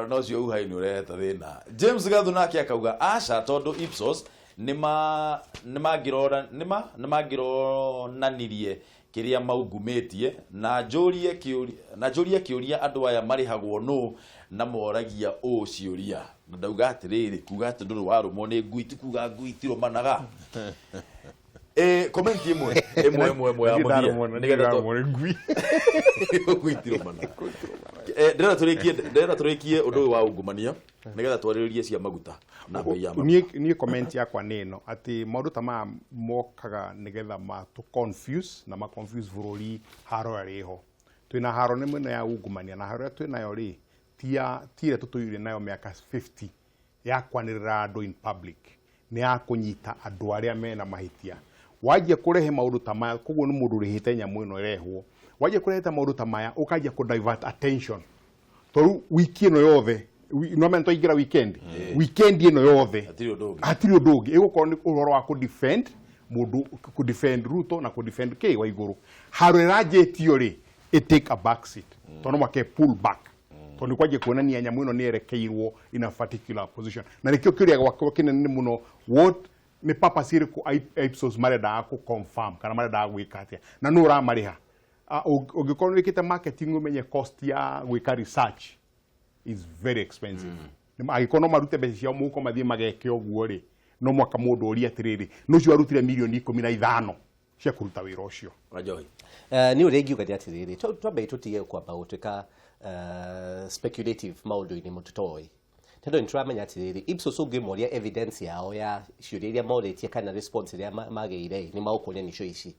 Speaker 1: No cio uhai nĩ ũrehete thĩna. James Gathu nake akauga aca, tondũ Ipsos nĩma nĩmangĩrora nĩma nĩmangĩronanirie kĩrĩa maungumĩtie. Na njũrie kĩũria, na njũrie kĩũria, andũ aya marĩhagwo nũ na moragia ũ ciũria? Na ndauga atĩrĩrĩ, kuga atĩ ndũrĩ warũmwo nĩ ngui ti kuga ngui tirũmanaga. Comment ĩmwe ĩmwe ĩmwe ĩmwe ya mũthia nĩgetha
Speaker 2: Ngui.
Speaker 1: Ngui itirũmanaga. Ndĩrenda tũrĩkie ũndũ ũyũ wa ungumania nĩgetha twarĩrĩrie cia maguta na bei ya maguta.
Speaker 2: Niĩ comment yakwa nĩ ĩno, atĩ maũndũ ta maya mokaga nĩgetha matũ confuse na ma confuse bũrũri. Haro ĩrĩa ĩho, twĩna haro nĩ mwena ya ungumania, na haro ĩrĩa twĩnayo rĩ, ti ya ti ĩrĩa tũtũire nayo mĩaka 50 ya kwanĩrĩra andũ in public, nĩ ya kũnyita andũ arĩa mena mahĩtia. Wanjia kũrehe maũndũ ta maya, koguo nĩ mũndũ ũrĩhĩte nyamũ ĩno ĩrehwo, wanjia kũrehe maũndũ ta maya, ũkanjia kũ divert attention, tondũ wiki ĩno yothe no menya twaingĩra weekend, weekend ĩno yothe
Speaker 1: hatirĩ ũndũ ũngĩ.
Speaker 2: Hatirĩ ũndũ ũngĩ, ĩgũkorwo nĩ ũhoro wa kũ defend mũndũ, kũ defend Ruto na kũ defend kĩ Waigũrũ. Haro ĩranjĩtio rĩ, ĩ take a back seat, tondũ no make pull back, tondũ nĩ kwanjia kuonania nyamũ ĩno nĩ yerekeirwo in a particular position. Na nĩkĩo kĩũria gwakwa kĩnene mũno, what nĩ purpose ĩrĩkũ Ipsos marendaga kũ confirm kana marendaga gwĩka atĩa, na nũ ũramarĩha? Ũngĩkorwo nĩ wĩkĩte marketing, ũmenye cost ya gwĩka research is very expensive. Angĩkorwo no marute mbeca ciao mũhuko mathiĩ mageke ũguo rĩ, no mwaka mũndũ ũrie atĩrĩrĩ, nũ ũcio arutire mirioni 15 cia kũruta wĩra ũcio?
Speaker 1: Wanjohi.
Speaker 7: Nĩ ũrĩa ingiuga nĩ atĩrĩrĩ, twambe tũtige kwamba gũtuĩka speculative maũndũ-inĩ mũtũtoĩ, tondũ nĩ tũramenya atĩrĩrĩ, Ipsos ũngĩmoria evidence yao ya ciũria iria morĩtie kana response ĩrĩa magĩire, nĩ magũkuonia nĩcio ici.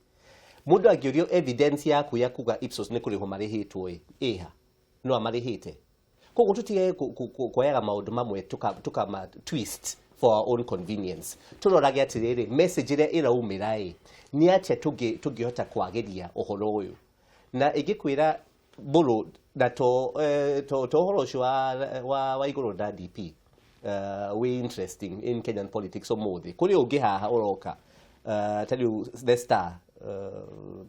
Speaker 7: Mũndũ angĩũrio evidence yaku ya kuga Ipsos nĩ kũrĩhwo marĩhĩtwo ĩ, ĩha no amarĩhĩte. Koguo tũtige kuoyaga maũndũ mamwe tukama twist for our own convenience. Tũrorage atĩrĩrĩ, message ĩrĩa ĩraumĩra ĩ nĩ atĩa, tũngĩhota kwagĩria ũhoro ũyũ. Na ingĩkwĩra mbũrũ na to ũhoro ũcio wa igũrũ na DP wĩ interesting in Kenyan politics ũmũthĩ, kũrĩ ũngĩ haha ũroka, ta rĩu The Star,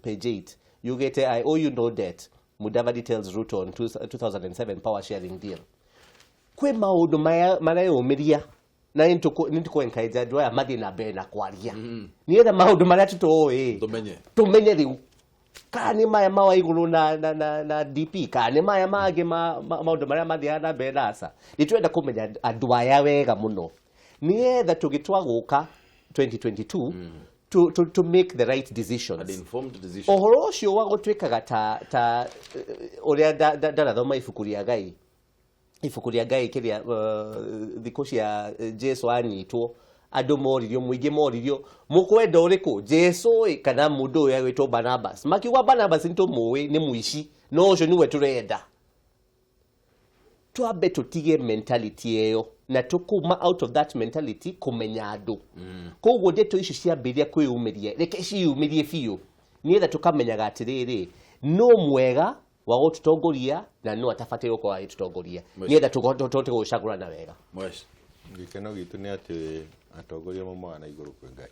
Speaker 7: page 8 yugĩte, "I owe you no debt, Mudavadi tells Ruto on 2007 power sharing deal." Kwĩ maũndũ maya mareyũmĩria na nĩ tũkũ encourage andũ aya mathiĩ na mbere na kwaria nĩgetha maũndũ marĩa tũtoĩ
Speaker 1: tũmenye.
Speaker 7: Tũmenye rĩu kana nĩ maya ma Waigũrũ na DP, kana nĩ maya mangĩ maũndũ marĩa mathiaga na mbere na aca. Nĩ tũrenda kũmenya andũ aya wega mũno nĩgetha tũgĩtwa gũka 2022 to make the right decisions.
Speaker 1: An informed decision.
Speaker 7: Ũhoro ũcio wa gũtuĩkaga ta ũrĩa ndarathoma ibuku rĩa Ngai, ibuku rĩa Ngai kĩrĩa, thikũ cia Jesu anyitwo, andũ moririo, mũingĩ moririo, mũkwenda ũrĩkũ, Jesu ĩ kana mũndũ ũyũ agwĩtwo Barnabas? Makiuga Barnabas nĩ tũmũĩ nĩ mũici, no ũcio nĩwe tũrenda. Twambe tũtige mentality ĩyo na tũkuma out of that mentality kũmenya andũ. Koguo ndeto icio ciambĩrĩria kwĩyumĩria, reke ciyumĩrie biũ nĩgetha tũkamenyaga atĩrĩrĩ, no mwega wa gũtũtongoria na no atabataire gũkorwo agĩtũtongoria, nĩgetha tũhote gũcagũrana wega.
Speaker 1: Mwesh.
Speaker 3: Gĩkeno gitũ nĩ atĩ atongoria maumaga na igũrũ kwĩ Ngai.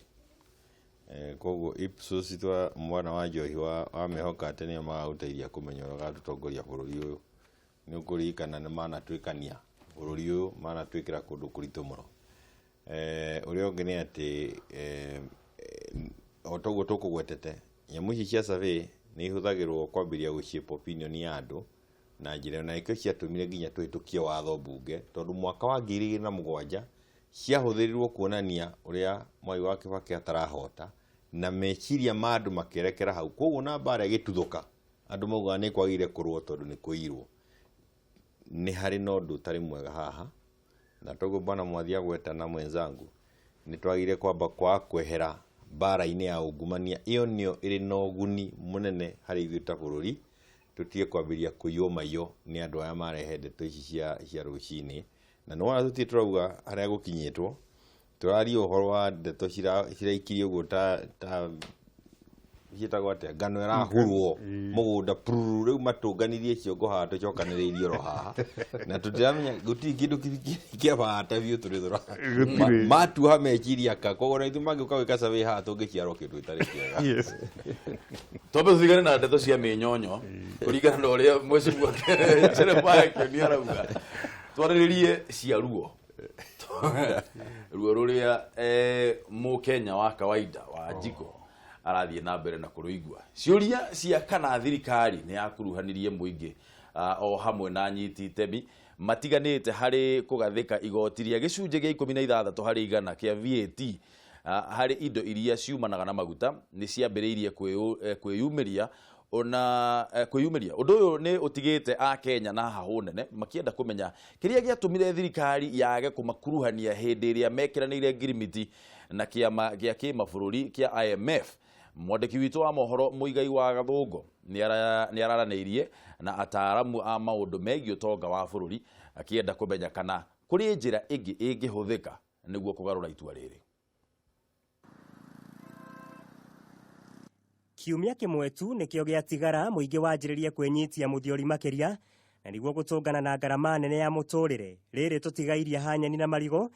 Speaker 3: Koguo Ipsos twa mwana wa njohi wa mĩhoka atĩ nĩo magagũteithia kũmenya ũrĩa ũgatũtongoria bũrũri ũyũ. Nĩ ũkũririkana nĩ manatuĩkania bũrũri ũyũ, manatwĩkĩra kũndũ kũritũ mũno. Ũrĩa ũngĩ nĩ atĩ o toguo tũkũgwetete, nyamũ ici cia survey Nĩ ihũthagĩrwo kwambĩrĩria gũ shape opinion ya andũ na njĩra ĩyo, na nĩkĩo ciatũmire nginya tũhĩtũkie watho mbunge, tondũ mwaka wa 2007 ciahũthĩrirwo kuonania ũrĩa Mwai wa Kibaki atarahota, na meciria ma andũ makĩerekera hau. Koguo na mbara ĩgĩtuthũka, andũ maugaga nĩ kwagĩrĩire kũrũo tondũ nĩ kũirwo. Nĩ harĩ na ũndũ ũtarĩ mwega haha, na toguo bwana Mwathi agweta na mwenzangu, nĩ twagĩrĩire kwamba kwaga kwehera mbara-inĩ ya ungumania. Ĩyo nĩyo ĩrĩ na ũguni mũnene harĩ ithuĩ ta bũrũri, tũtige kwambĩrĩria kũiywo maiyo nĩ andũ aya marehe ndeto ici cia rũcinĩ. Na nĩwona tũtirĩ tũrauga harĩa gũkinyĩtwo, tũraria ũhoro wa ndeto ciraikirio ũguo ta ciĩtagwo atĩa, ngano ĩrahurwo mũgũnda pururu. Rĩu matũnganirie ciongo haha, tũcokanĩrĩirie oro haha, na tũtiramenya gũtirĩ kĩndũ kĩa bata biũ tũrĩ tũra
Speaker 2: Gũtirĩ.
Speaker 3: Matuha meciria ka koguo na ithuĩ mangĩũka gwĩka survey haha tũngĩciarwo kĩndũ gĩtarĩ kĩega.
Speaker 1: Twambe tũtigane na ndeto cia mĩnyonyo kũringana na ũrĩa mwecimu Jeremiah Kĩoni arauga, twarĩrĩrie cia ruo, ruo rũrĩa mũkenya wa kawaida wa njiko arathiĩ na mbere na kũrũigua. Ciũria cia kana thirikari nĩ yakuruhanirie mũingĩ o hamwe na anyiti itemi matiganĩte harĩ kũgathĩka igoti rĩa gĩcunjĩ gĩa 16 harĩ igana kĩa VAT harĩ indo iria ciumanaga na maguta nĩ ciambĩrĩirie kwĩyumĩria ona kwĩyumĩria. Ũndũ ũyũ nĩ ũtigĩte akenya na hahũ nene makĩenda kũmenya kĩrĩa gĩatũmire thirikari yage kũmakuruhania hĩndĩ ĩrĩa mekĩranĩire ngirimiti na kĩama gĩa kĩmabũrũri kĩa IMF. Mwandĩki witũ wa mohoro Mũigai wa Gathũngũ nĩ araranĩirie na ataaramu a maũndũ megiĩ ũtonga wa bũrũri akĩenda kũmenya kana kũrĩ njĩra ĩngĩ ĩngĩhũthĩka nĩguo kũgarũra itua rĩrĩ.
Speaker 11: Kiumia kĩmwe tu nĩkĩo gĩatigara mũingĩ wanjĩrĩrie kwĩnyitia mũthiori makĩria na nĩguo gũtũngana na ngarama nene ya mũtũrĩre. Rĩrĩ tũtigairie hanyeni na marigũ,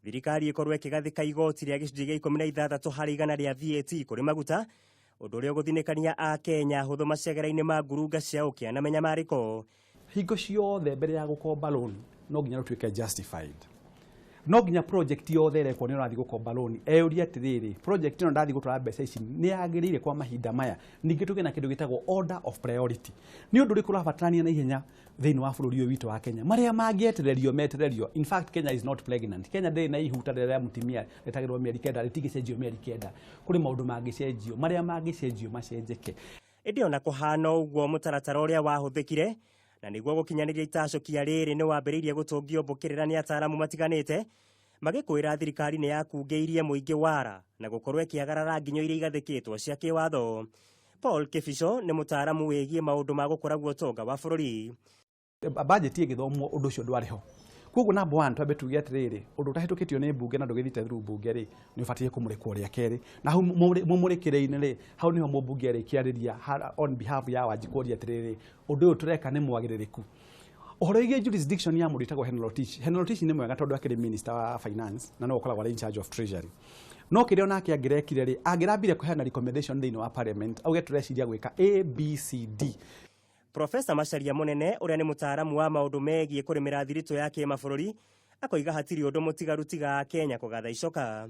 Speaker 11: thirikari ĩkorwo ĩkĩgathĩka igoti rĩa gĩcunjĩ gĩa 16 harĩ igana rĩa VAT kũrĩ maguta, ũndũ ũrĩa ũgũthinĩkania akenya hũthũ macegera-inĩ ma ngurunga cia ũkĩa na menyamarĩko.
Speaker 12: Hingo ciothe mbere ya gũkomba loan no nginya rũtuĩke justified, no nginya project yothe ĩrekwo nĩ ũrathiĩ gũkomba loan eyũrie atĩrĩrĩ, project ĩno ndathiĩ gũtwara mbeca ici nĩ yagĩrĩire kwa mahinda maya? Ningĩ tũgĩe na kĩndũ gĩtagwo order of priority, nĩ ũndũ ũrĩkũ ũrabatarania na ihenya thĩinĩ wa bũrũri ũyũ witũ wa Kenya, marĩa mangĩetererio metererio. In fact, Kenya is not pregnant. Kenya ndĩrĩ na ihuta rĩrĩa rĩa mũtumia rĩtagĩrwo mĩeri 9, rĩtingĩcenjio mĩeri 9. Kũrĩ maũndũ mangĩcenjio, marĩa mangĩcenjio macenjeke.
Speaker 11: Ĩndĩ ona kũhana ũguo, mũtaratara ũrĩa wahũthĩkire na nĩguo gũkinyanĩria itacũkia rĩrĩ nĩ wambĩrĩirie gũtũngio mbũkĩrĩra nĩ ataaramu matiganĩte magĩkwĩra thirikari nĩ yakungĩirie mũingĩ wara na gũkorwo ĩkĩagarara nginyo iria igathĩkĩtwo cia kĩwatho. Paul Kĩbico nĩ mũtaaramu wĩgiĩ maũndũ ma gũkũraguo ũtonga wa bũrũri.
Speaker 12: Budget ĩgĩthomwo ũndũ ũcio ndwarĩ ho, koguo number one twambe tuge atĩrĩrĩ, ũndũ ũtahĩtũkĩtio nĩ mbunge na ndũgĩthiĩte through mbunge rĩ, nĩ ũbatiĩ kũmũrĩkwo rĩa kerĩ, na hau mũmũrĩkĩre-inĩ rĩ, hau nĩho mũmbunge arĩkĩarĩria on behalf ya Wanjikũ orie atĩrĩrĩ, ũndũ ũyũ tũreka nĩ mwagĩrĩrĩku? Ũhoro wĩgiĩ jurisdiction ya mũndũ wĩtagwo Henry Rotich. Henry Rotich nĩ mwega tondũ akĩrĩ minister wa finance na no ũkoragwo arĩ in charge of treasury, no kĩrĩa onake angĩrekire rĩ, angĩrambire kũheana recommendation thĩinĩ wa parliament, auge tũreciria gwĩka A B C D.
Speaker 11: Profesa Macharia Mũnene ũrĩa nĩ mũtaaramu wa maũndũ megiĩ kũrĩmĩra thiritũ ya kĩmabũrũri akoiga hatirĩ ũndũ mũtigaru tiga Kenya kũgatha icoka.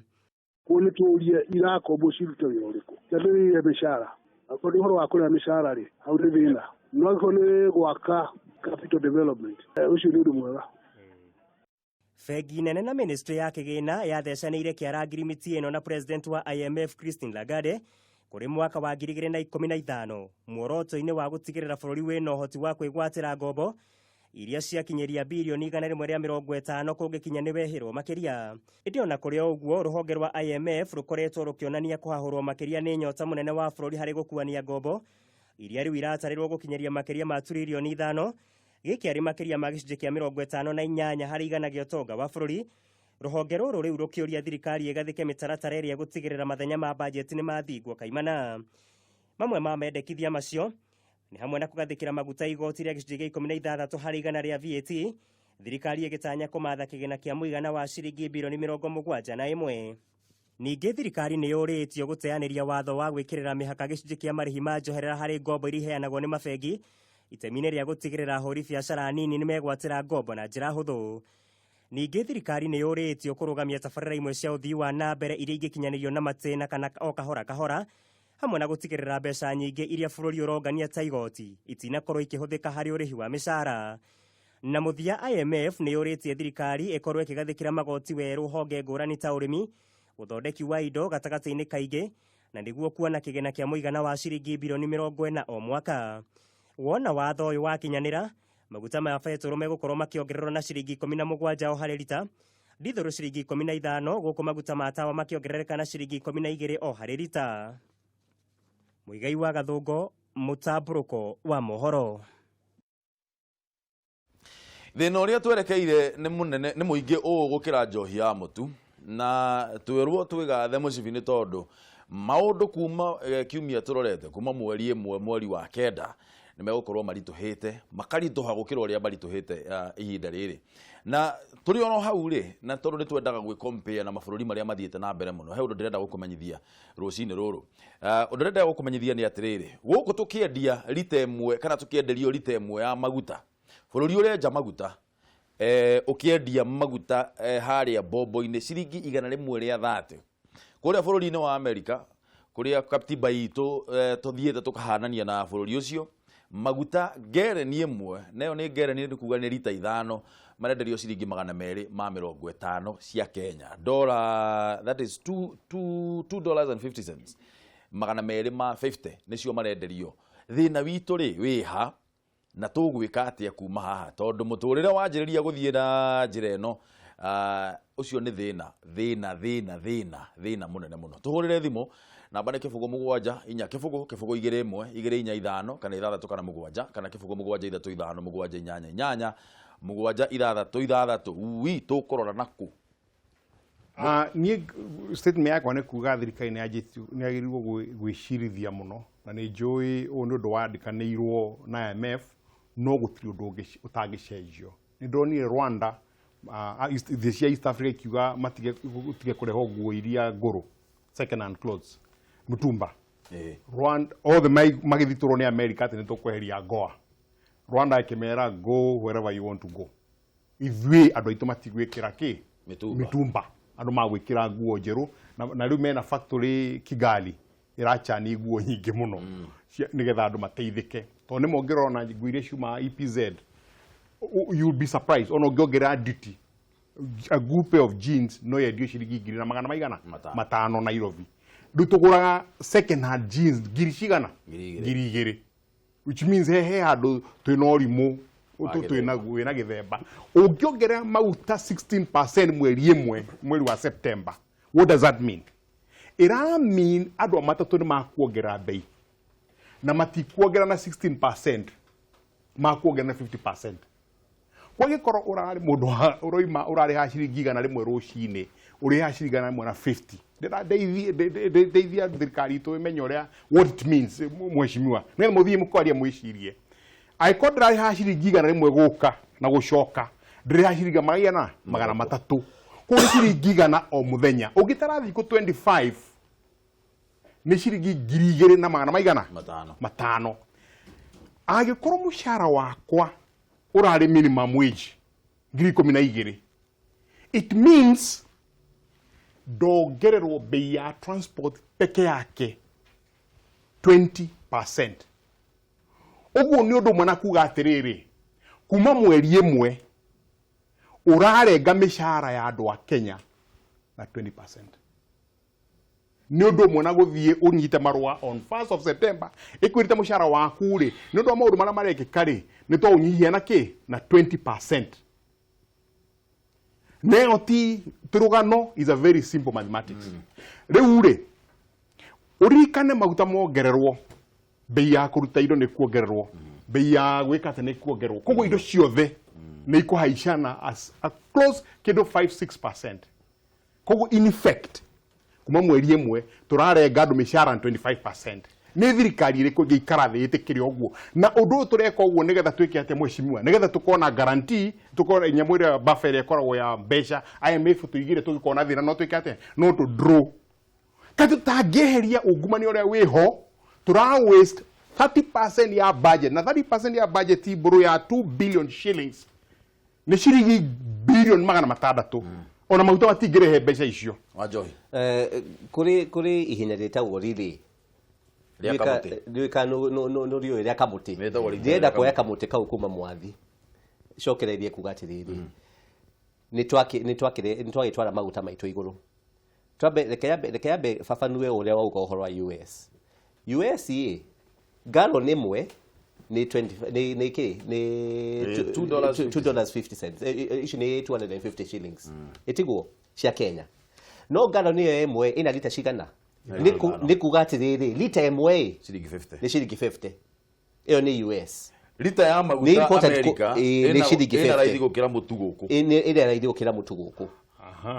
Speaker 8: Kũu nĩ tũrie irakombwo cirute wĩra ũrĩkũ? Ciambĩrĩrie mĩcara. Akorwo nĩ ũhoro wa kũrĩha mĩcara rĩ, hau nĩ thĩna. No angĩkorwo nĩ gwaka capital development, ũcio nĩ ũndũ mwega.
Speaker 11: Bengi nene na ministry ya kĩgĩna yathecanĩire kĩara ngirimiti ĩno na president wa IMF Christine Lagarde kũrĩ mwaka wa 2015 muoroto-inĩ wa gũtigĩrĩra bũrũri wĩna ũhoti wa kwĩgwatĩra ngombo iria ciakinyĩria birioni 150 kũngĩkinya nĩ wehĩrwo makĩria. Ĩndĩ ona kũrĩ o ũguo, rũhonge rwa IMF rũkoretwo rũkĩonania kũhahũrwo makĩria nĩ nyota mũnene wa bũrũri harĩ gũkuania ngombo iria rĩu iratarĩrwo gũkinyĩria makĩria ma turirioni 5, gĩkĩ arĩ makĩria ma gĩcunjĩ kĩa 58 harĩ igana gĩa ũtonga wa bũrũri. Rũhonge rũrũ rĩu rũkĩũria thirikari ĩgathĩke mĩtaratara ĩrĩa ĩgũtigĩrĩra mathenya ma bajeti nĩ mathingwo kaimana. Mamwe ma mendekithia macio nĩ hamwe na kũgathĩkĩra maguta igoti rĩa gĩcunjĩ gĩa 16 harĩ igana rĩa VAT, thirikari ĩgĩtanya kũmatha kĩgĩna kĩa mũigana wa ciringi birioni 71. Ningĩ thirikari nĩ yũrĩtio gũteanĩria watho wa gwĩkĩrĩra mĩhaka gĩcunjĩ kĩa marĩhi ma njoherera harĩ ngombo iria iheanagwo nĩ mabengi itemi-inĩ rĩa gũtigĩrĩra ahũri biacara nini nĩ megwatĩra ngombo na njĩra hũthũ. Ningĩ thirikari nĩ yũrĩtio kũrũgamia tabarĩra imwe cia ũthii wa na mbere iria ingĩkinyanĩrio na matĩna kana o kahora kahora, Hamwe na gũtigĩrĩra mbeca nyingĩ iria bũrũri ũrongania ta igoti itinakorwo ikĩhũthĩka harĩ ũrĩhi wa mĩcara. Na mũthia, IMF nĩ yũrĩtie thirikari ĩkorwo ĩkĩgathĩkĩra magoti werũ honge ngũrani ta ũrĩmi, ũthondeki wa indo gatagatĩ-inĩ kaingĩ, na nĩguo kuona kĩgĩna kĩa mũigana wa ciringi birioni 40 o mwaka. Wona watho ũyũ wakinyanĩra, maguta ma betũrũ megũkorwo makĩongererwo na ciringi 17 o harĩ rita, ndithũrũ ciringi 15, gũkũ maguta ma tawa makĩongerereka na ciringi 12 o harĩ rita. Mũigai wa Gathũngo, mũtambũrũko wa mohoro.
Speaker 1: Thĩna ũrĩa twerekeire nĩ mũnene, nĩ mũingĩ ũũ gũkĩra njohi ya mũtu, na twĩrwo twĩgathe mũcibi nĩ tondũ maũndũ kuma kiumia tũrorete kuma mweri 1 mweri wa 9 nĩ megũkorwo maritũhĩte, makaritũha gũkĩra ũrĩa maritũhĩte ihinda rĩrĩ. Na tũrĩ oro hau rĩ, na tondũ nĩ twendaga gwĩ compare na mabũrũri marĩa mathiĩte na mbere mũno, he ũndũ ndĩrenda gũkũmenyithia rũcinĩ rũrũ. Ũndũ ndĩrenda gũkũmenyithia nĩ atĩrĩrĩ, gũkũ tũkĩendia rita 1 kana tũkĩenderio rita 1 ya maguta, bũrũri ũrenja maguta, ũkĩendia maguta harĩa bombo-inĩ ciringi 130. Kũrĩa bũrũri-inĩ wa Amerika, kũrĩa katiba itũ tũthiĩte tũkahanania na bũrũri ũcio, maguta ngereni 1, nayo nĩ ngereni nĩ kuga nĩ rita 5, marenderio ciringi 250 cia Kenya. Dollar, that is $2.50. 250 nĩcio marenderio. Thĩna witũ rĩ wĩha, na tũgwĩka atĩa kuma haha, tondũ mũtũrĩre wanjĩrĩria gũthiĩ na njĩra ĩno, ũcio nĩ thĩna, thĩna, thĩna, thĩna, thĩna mũnene mũno. Tũhũrĩre thimũ namba nĩ 0 7 4 0 0 2 1 2 4 5 kana 6 kana 7 kana 0 7 3 5 7 8 8 7 6 6. Ui, tũkũrora nakũ?
Speaker 2: Niĩ statement yakwa nĩ kuga thirikari nĩ yagĩrĩirwo gwĩcirithia mũno, na nĩ njũĩ ũũ nĩ ũndũ wandĩkanĩirwo na IMF, no gũtirĩ ũndũ ũtangĩcenjio. Nĩ ndonire Rwanda, thĩ cia East Africa ikiuga matige kũrehwo nguo iria ngũrũ, second hand clothes, mtumba. Rwanda othe magĩthitũrwo nĩ America atĩ nĩ tũkweheria Goa. Rwanda ĩkĩmera go wherever you want to go. Ithuĩ andũ aitũ matigwĩkĩra kĩ? Mĩtumba. Andũ magwĩkĩra nguo njerũ, na rĩu mena factory Kigali ĩracani nguo nyingĩ mũno nĩgetha andũ mateithĩke. Tondũ nĩ mũngĩrora nguo iria ciumaga EPZ, you'll be surprised. Ona ũngĩongerera duty, a good pair of jeans no yendio ciringi ngiri na magana maigana 5 Nairobi. Rĩu tũgũraga second hand jeans ngiri cigana? Ngiri 2. Which means he handũ twĩna ũrimũ, twĩna gĩthemba. Ũngĩongerera maguta 16% mweri 1, mweri wa September, what does that mean? Ĩra mean andũ a matatũ nĩ makuongerera bei, na matikuongerera na 16%, makuongerera na 50%. Kwagĩkorwo ũrarĩ mũndũ ũroima ũrarĩha ciringi 100 rũcinĩ, ũrĩha ciringi 150. Ndeithia thirikari itũ ĩmenye ũrĩa what it means, mheshimiwa. Nĩ mũthiĩ mũkwaria mwĩcirie. Angĩkorwo ndĩrarĩha ciringi 100 gũka na gũcoka, ndĩrĩha ciringi 300. Koguo nĩ ciringi 100 o mũthenya. Ũngĩtara thikũ 25 nĩ ciringi 2,000 na magana maigana? 5. Angĩkorwo mũcara wakwa ũrarĩ minimum wage 12,000, it means ndongererwo bei ya transport peke yake 20%. Ũguo nĩ ũndũ ũmwe na kuga atĩrĩrĩ, kuma mweri 1 ũrarenga mĩcara ya andũ a Kenya na 20%. Nĩ ũndũ ũmwe na gũthiĩ ũnyite marũa on 1st of September ĩkwĩrĩte mũcara waku rĩ, nĩ ũndũ wa maũndũ marĩa marekĩka rĩ, nĩ twaũnyihia na kĩ? Na 20%. Neo ti rũgano, is a very simple mathematics. Rĩu rĩ, ũririkane maguta mongererwo, bei ya kũruta indo nĩ kuongererwo, bei ya gwĩka atĩ nĩ kuongererwo. Koguo indo ciothe nĩ ikũhaicana as a close kĩndũ 5-6%. Koguo in effect kuma mweri 1 tũrarenga andũ mĩcara 25%. Nĩ thirikari ĩrĩkũ ĩngĩikara thĩ ĩtĩkĩre ũguo? Na ũndũ ũyũ tũreka ũguo nĩgetha twĩke atĩa, mheshimiwa? Nĩgetha tũkorwo na guarantee, tũkorwo na nyamũ ĩrĩa buffer ĩrĩa ĩkoragwo ya mbeca IMF tũigire, tũngĩkorwo na thĩna no twĩke atĩa? No tũ draw. Kaĩ tũtangĩeheria ungumania ũrĩa wĩho, tũra waste 30% ya budget, na 30% ya budget mbũrũ ya 2 billion shillings nĩ ciringi bilioni 600. Ona maguta matingĩrehe mbeca icio.
Speaker 1: Wa njohi.
Speaker 7: Kũrĩ ihenya rĩtagwo relay.
Speaker 1: Rĩa kamũtĩ.
Speaker 7: Ndiũĩ kana nũriũĩ rĩa kamũtĩ.
Speaker 1: Rĩtagwo rita
Speaker 7: Ndĩrenda
Speaker 1: rĩa
Speaker 7: kuoya
Speaker 1: kamũtĩ.
Speaker 7: Kamũtĩ kau kuma Mwathi cokereirie kuga atĩrĩrĩ, nĩ twagĩtwara maguta maitũ igũrũ. Twambe reke yambe babanue ũrĩa wauga ũhoro wa US. US ĩ gallon ĩmwe nĩ 20, nĩ kĩ, nĩ
Speaker 1: Nĩ $2.50.
Speaker 7: $2.50. Ici nĩ 250 shillings, ĩtiguo cia Kenya? No gallon ĩyo ĩmwe ĩna lita cigana? Nĩ kuga atĩrĩrĩ, lita ĩmwe ĩ
Speaker 1: ciringi 50.
Speaker 7: Nĩ ciringi 50. Ĩyo nĩ US.
Speaker 1: Lita ya
Speaker 7: Nĩ
Speaker 1: maguta
Speaker 7: important
Speaker 1: America
Speaker 7: ĩ, nĩ ciringi
Speaker 1: ĩna
Speaker 7: 50.
Speaker 1: Raithi gũkĩra mũtu gũkũ.
Speaker 7: Ĩrĩa raithi gũkĩra mũtu gũkũ.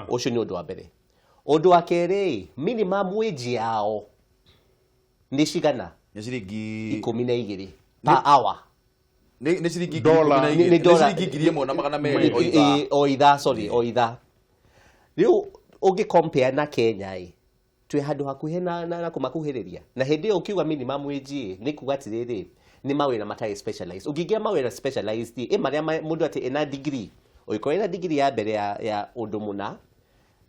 Speaker 7: Ũcio nĩ ũndũ wa mbere. Ũndũ wa kerĩ, minimum wage yao nĩ cigana?
Speaker 1: Nĩ ciringi
Speaker 7: 12 per hour.
Speaker 1: Nĩ ciringi
Speaker 2: Dollar.
Speaker 1: 12,000.
Speaker 7: Nĩ dollar.
Speaker 1: Nĩ ciringi 1,200 o ithaa.
Speaker 7: O ithaa, sorry, o ithaa. Rĩu ũngĩ compare na Kenya ĩ, twĩ handũ hakuhĩ na kũmakuhĩrĩria. Na hĩndĩ ĩyo ũkiuga minimum wage ĩ, nĩ kuga atĩrĩrĩ, nĩ mawĩra matarĩ specialized. Ũngĩingĩra mawĩra specialized ĩ, marĩa mũndũ atĩ ena degree, ũngĩkorwo ena degree ya mbere ya ũndũ mũna,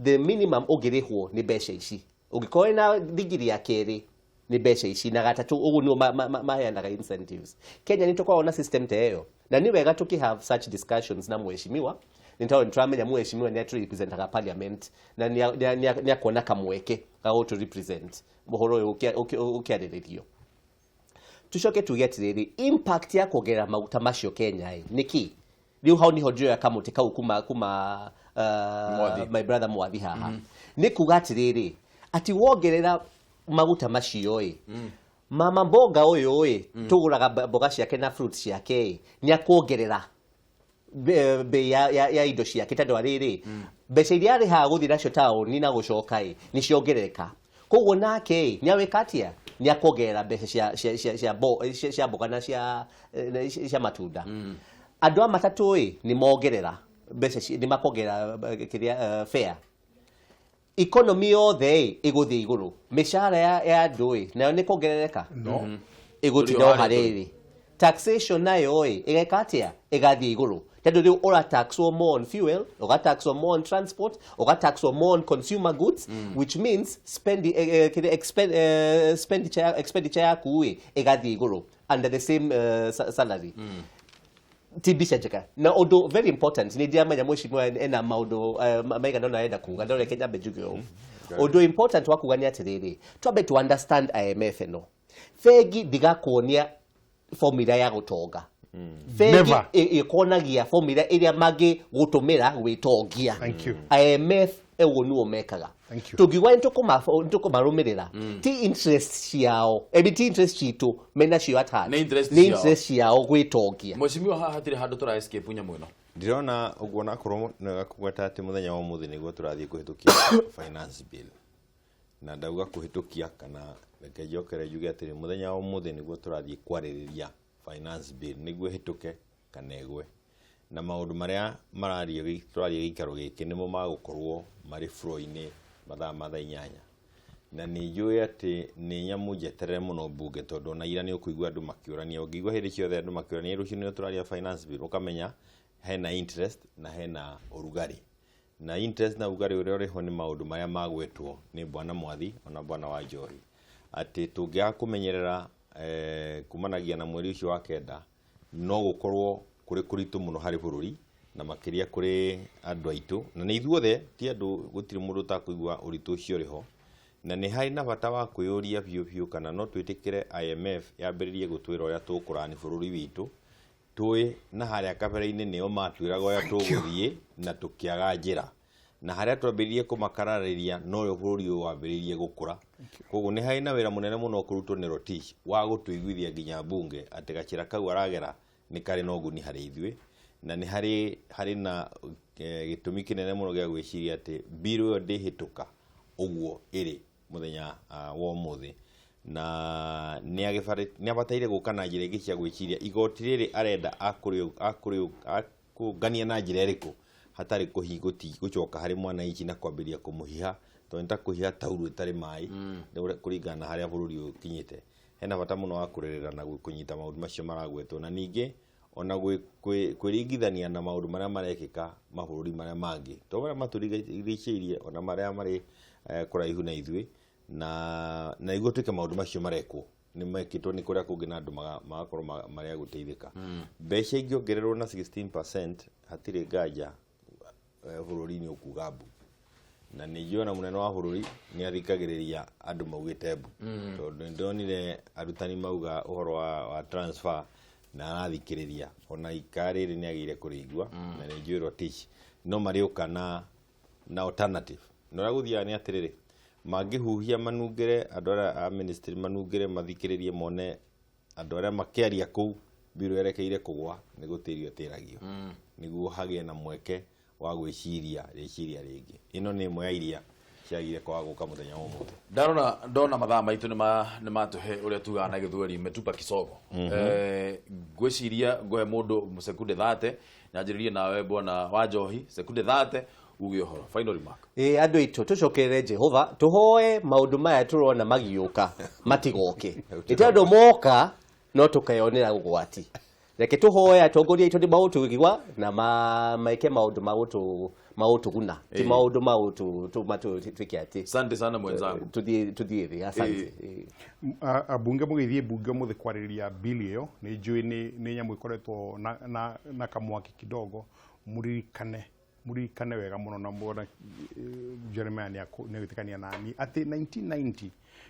Speaker 7: the minimum ũngĩrĩhwo nĩ mbeca ici. Ũngĩkorwo ena degree ya kerĩ nĩ mbeca ici, na gatatũ ũguo nĩo maheanaga incentives. Kenya nĩ tũkoragwo na system ta ĩyo, na nĩ wega tũkĩ have such discussions na mheshimiwa, nĩ tondũ nĩtũramenya mheshimiwa nĩ atũrepresentaga parliament na nĩ akuona kamweke ga gũtũ represent ũhoro ũyũ ũkĩarĩrĩrio. Tucoke tuge atĩrĩrĩ, impact ya kuongerera maguta macio Kenya ĩ nĩ kĩ? Rĩu hau niho ndĩroya kamũtĩ kau kuma
Speaker 1: Mwathi.
Speaker 7: My brother Mwathi haha nĩ kuga atĩrĩrĩ, atĩ wongerera maguta macio ĩ, mama mboga ũyũ ĩ, tũgũraga mboga ciake na fruits ciake ĩ, nĩ akuongerera bei ya indo ciake, tondũ arĩrĩ mbeca iria arĩhaga gũthiĩ nacio taũni na gũcoka ĩ nĩ ciongerereka. Koguo nake ĩ nĩ awĩka atĩa? Nĩ akuongerera mbeca cia mboga na cia matunda. Andũ a matatũ ĩ nĩ mongerera mbeca, nĩ makuongerera kĩrĩa, fare. Economy yothe ĩ ĩgũthiĩ igũrũ. Mĩcara ya andũ ĩ nayo nĩ kuongerereka?
Speaker 2: No.
Speaker 7: Ĩgũtinda
Speaker 1: Tũrĩ
Speaker 7: o
Speaker 1: o harĩa.
Speaker 7: Harĩa ĩrĩ taxation nayo ĩ ĩgeka atĩa? Ĩgathiĩ igũrũ, tondũ rĩu ũrataxwo more on fuel, ũgataxwo more on transport, ũgataxwo more on consumer goods, which means spend, kĩrĩa expenditure yaku ĩ ĩgathiĩ igũrũ under the same salary. Ti mbica njega. Na ũndũ very important, nĩ ndiramenya mheshimiwa ena maũndũ maigana ũna arenda kuga, no reke nyambe njuge ũũ. Ũndũ important wa kuga nĩ atĩrĩrĩ, twambe to understand IMF ĩno. Bengi ndigakuonia formula ya gũtonga. Bengi
Speaker 2: Never.
Speaker 7: ĩkuonagia formula ĩrĩa mangĩgũtũmĩra gwĩtongia.
Speaker 2: Thank you.
Speaker 7: IMF ũguo nĩguo mekaga.
Speaker 2: Thank you.
Speaker 7: Tũngiuga nĩ tũkũmarũmĩrĩra, ti interest ciao, ti interest citũ menacio at heart.
Speaker 1: Nĩ interest
Speaker 7: Nĩ
Speaker 1: ciao.
Speaker 7: interest ciao gwĩtongia.
Speaker 1: Mheshimiwa, haha hatirĩ handũ tũra escape nyamũ ĩno.
Speaker 3: Ndĩrona ũguo, nakorwo nĩwega kũgweta atĩ mũthenya wa ũmũthĩ nĩguo tũrathiĩ kũhĩtũkia finance bill, na ndauga kũhĩtũkia, kana reke njokere njuge atĩrĩ, mũthenya wa ũmũthĩ nĩguo tũrathiĩ kwarĩrĩria finance bill nĩguo ĩhĩtũke kana ĩgwe, na maũndũ marĩa marario tũraria gĩikaro gĩkĩ nĩmo magũkorwo marĩ floor-inĩ mathaa ma thaa 8. Na nĩ njũĩ atĩ nĩ nyamũ njeterere mũno mbunge, tondũ ona ira nĩ ũkũigua andũ makĩũrania, ũngĩigua hĩndĩ ciothe andũ makĩũrania rũciũ nĩ tũraria finance bill, ũkamenya hena interest na hena ũrugarĩ. Na interest na ũrugarĩ ũrĩa ũrĩho nĩ maũndũ marĩa magwetwo nĩ bwana Mwathi ona bwana wa Njohi, atĩ tũngĩaga kũmenyerera kumanagia na mweri ũcio wa kenda, no gũkorwo kũrĩ kũritũ mũno harĩ bũrũri na makĩria kũrĩ andũ aitũ, na nĩ ithuothe, ti andũ, gũtirĩ mũndũ ũtakũigua ũritũ ũcio ũrĩ ho. Na nĩ harĩ na bata wa kwĩyũria biũ biũ kana no twĩtĩkĩre IMF yambĩrĩrie gũtwĩra ũrĩa tũkũrani bũrũri witũ, tũĩ na harĩa kabere-inĩ nĩo matwĩraga ũrĩa tũgũthiĩ na tũkĩaga njĩra, na harĩa twambĩrĩrie kũmakararĩria noyo bũrũri ũyũ wambĩrĩirie gũkũra. Koguo nĩ harĩ na wĩra mũnene mũno kũrutwo nĩ Rotich wa gũtũiguithia nginya mbunge atĩ gacĩra kau aragera nĩ karĩ na ũguni harĩ ithuĩ, na nĩ harĩ na gĩtũmi kĩnene mũno gĩa gwĩciria atĩ bill ĩyo ndĩhĩtũka ũguo ĩrĩ mũthenya wa ũmũthĩ, na nĩ abataire gũka na njĩra ingĩ cia gwĩciria igoti rĩrĩ arenda akũngania na njĩra ĩrĩkũ hatarĩ gũcoka harĩ mwananchi na kwambĩrĩria kũmũhiha, tondũ nĩ ta kũhiha taurũ ĩtarĩ maĩ. Kũringana na harĩa bũrũri ũyũ ũkinyĩte, hena bata mũno wa kũrerera na kũnyita maũndũ macio maragwetwo, na ningĩ ona kwĩringithania na maũndũ marĩa marekĩka mabũrũri marĩa mangĩ, to marĩa matũrigicĩirie, ona marĩa marĩ kũraihu na ithuĩ, na nĩguo twĩke maũndũ macio marekwo. Nĩ mekĩtwo nĩ kũrĩa kũngĩ na andũ magakorwo marĩ a gũteithĩka. Mbeca ingĩongererwo na 16%, hatirĩ nganja bũrũri nĩ ũkuga mbu, na nĩ njũĩ ona mũnene wa bũrũri nĩ athikagĩrĩria andũ maugĩte mbu, tondũ nĩ ndonire arutani mauga ũhoro wa transfer na arathikĩrĩria. Ona ika rĩrĩ nĩ agĩire kũrĩigua, na nĩ njũĩ Rotich no marĩũka na alternative. Na ũrĩa gũthiaga nĩ atĩrĩrĩ, mangĩhuhia manungĩre andũ arĩa a ministry, manungĩre, mathikĩrĩrie, mone andũ arĩa makĩaria kũu mbirũ yerekeire kũgwa, nĩ gũtĩrio ĩtĩragio nĩguo hagĩe na mweke wa gwĩciria rĩciria rĩngĩ. Ĩno nĩ ĩmwe ya iria ciagire kwaga gũka mũthenya wa ũmũthĩ.
Speaker 1: Ndarora ndona mathaa maitũ nĩ matũhe ũrĩa tugaga na gĩthweri metupa kisogo. Ngwĩciria ngũhe mũndũ sekunde 30, nyanjĩrĩrie nawe, bwana wa njohi, sekunde 30 uge ũhoro, final remark.
Speaker 7: Ĩ, andũ aitũ, tũcokerere Jehova, tũhoe maũndũ maya tũrona magiũka matigoke, nĩ tondũ moka no tũkeyonera ũgwati. Reke tũhoe atongoria aitũ nĩ magũtũigua na meke maũndũ magũtũguna, ti maũndũ magũtũma twĩke atĩ.
Speaker 1: Asante sana, mwenzangu.
Speaker 7: Tũthiĩ thĩ. Asante.
Speaker 2: Ambunge mũgĩthiĩ mbunge ũmũthĩ kwarĩrĩria bili ĩyo, nĩ njũĩ nĩ nyamũ ĩkoretwo na kamwaki kidogo. Mũririkane wega mũno, na mwona Jeremiah nĩ agwĩtĩkania nani atĩ 1990,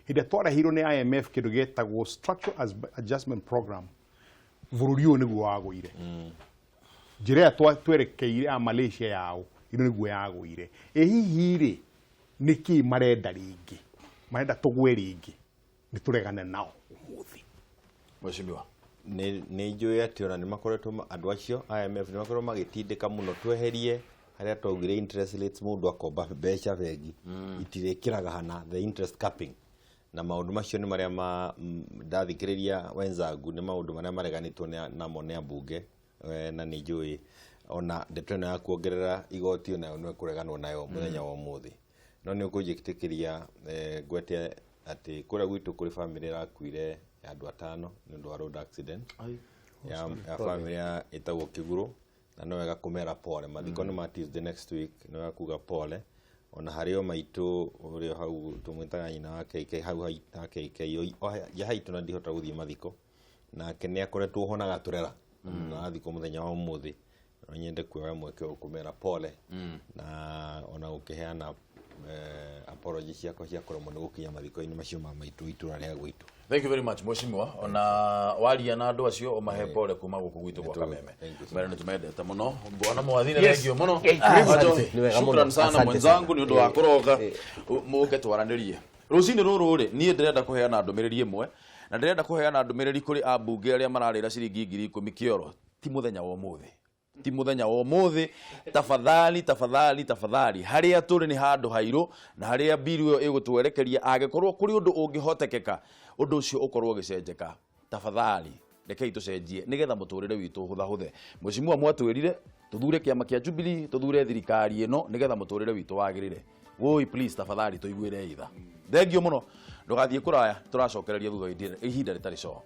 Speaker 2: hĩndĩ ĩrĩa twareheirwo nĩ IMF kĩndũ gĩetagwo Structural Adjustment Program, bũrũri ũyũ nĩguo wagũire. Njĩra ĩrĩa twerekeire ya Malaysia yao ĩno nĩguo yagũire. Ĩ hihi rĩ, nĩkĩ marenda rĩngĩ? Marenda tũgwe rĩngĩ? Nĩ tũregane nao ũmũthĩ.
Speaker 1: Mheshimiwa.
Speaker 3: Nĩ njũĩ atĩ ona nĩ makoretwo andũ acio IMF nĩ makoretwo magĩtindĩka mũno tweherie harĩa twaugire interest rates, mũndũ akomba mbeca bengi itirĩkĩraga hana the interest capping, na maũndũ macio nĩ marĩa ndathikĩrĩria wenzangu, nĩ maũndũ marĩa mareganĩtwo namo nĩ ambunge. Na nĩ njũĩ ona ndeto ĩno ya kuongerera igoti onayo no ĩkũreganwo nayo mũthenya wa ũmũthĩ. No nĩ ũkũnjĩtĩkĩria ngwete atĩ kũrĩa gwitũ kũrĩ bamĩrĩ ĩrakuire ya andũ atano nĩ ũndũ wa road accident ya bamĩrĩ ya ĩtagwo Kĩgurũ, na no wega kũmera pole. Mathiko nĩ ma Tuesday next week. Nĩ wega kuga pole. Ona harĩ o maitũ ũrĩa hau tũmwĩtaga nyina wa KK hau ha KK ya haitũ, na ndihota gũthiĩ mathiko, nake nĩ akoretwo ho na gatũrera na athikwo mũthenya wa ũmũthĩ. No nyende kuoya mweke ũyũ kũmera pole na ona gũkĩheana apology ciakwa cia kũremwo nĩ gũkinya mathiko-inĩ macio ma maitũ itũra rĩa gwitũ.
Speaker 1: Thank you very much, mheshimiwa. Ona waria na andũ acio, ũmahe pole kuma gũkũ gwitũ gwa Kameme.
Speaker 3: Thank you.
Speaker 1: Mera nĩ tũmendete mũno. Bwana Mwathine,
Speaker 7: Yes.
Speaker 1: thank you mũno.
Speaker 7: Asante. Nĩ wega mũno.
Speaker 1: Shukran sana,
Speaker 7: Asante
Speaker 1: mwenzangu,
Speaker 7: sana.
Speaker 1: nĩ ũndũ wa kũroka mũke twaranĩrie rũcinĩ rũrũ rĩ. Niĩ ndĩrenda kũheana ndũmĩrĩri ĩmwe, na ndĩrenda kũheana ndũmĩrĩri kũrĩ ambunge arĩa mararĩra ciringi 10,000 kĩoro. Ti mũthenya wa ũmũthĩ, ti mũthenya wa ũmũthĩ. Tafadhali, tafadhali, tafadhali, harĩa tũrĩ nĩ handũ hairũ, na harĩa mbiru ĩyo ĩgũtwerekeria, angĩkorwo kũrĩ ũndũ ũngĩhotekeka ũndũ ũcio ũkorwo ũgĩcenjeka, tafadhali rekei tũcenjie nĩgetha mũtũrĩre witũ ũhũthahũthe. Mheshimiwa, mwatwĩrire tũthure kĩama kĩa Jubilee, tũthure thirikari ĩno nĩgetha mũtũrĩre witũ wagĩrĩre. Woi, please, tafadhali, tũiguĩre itha. Thengiũ mũno, ndũgathiĩ kũraya, tũracokereria thutha wa ihinda rĩtarĩ coa.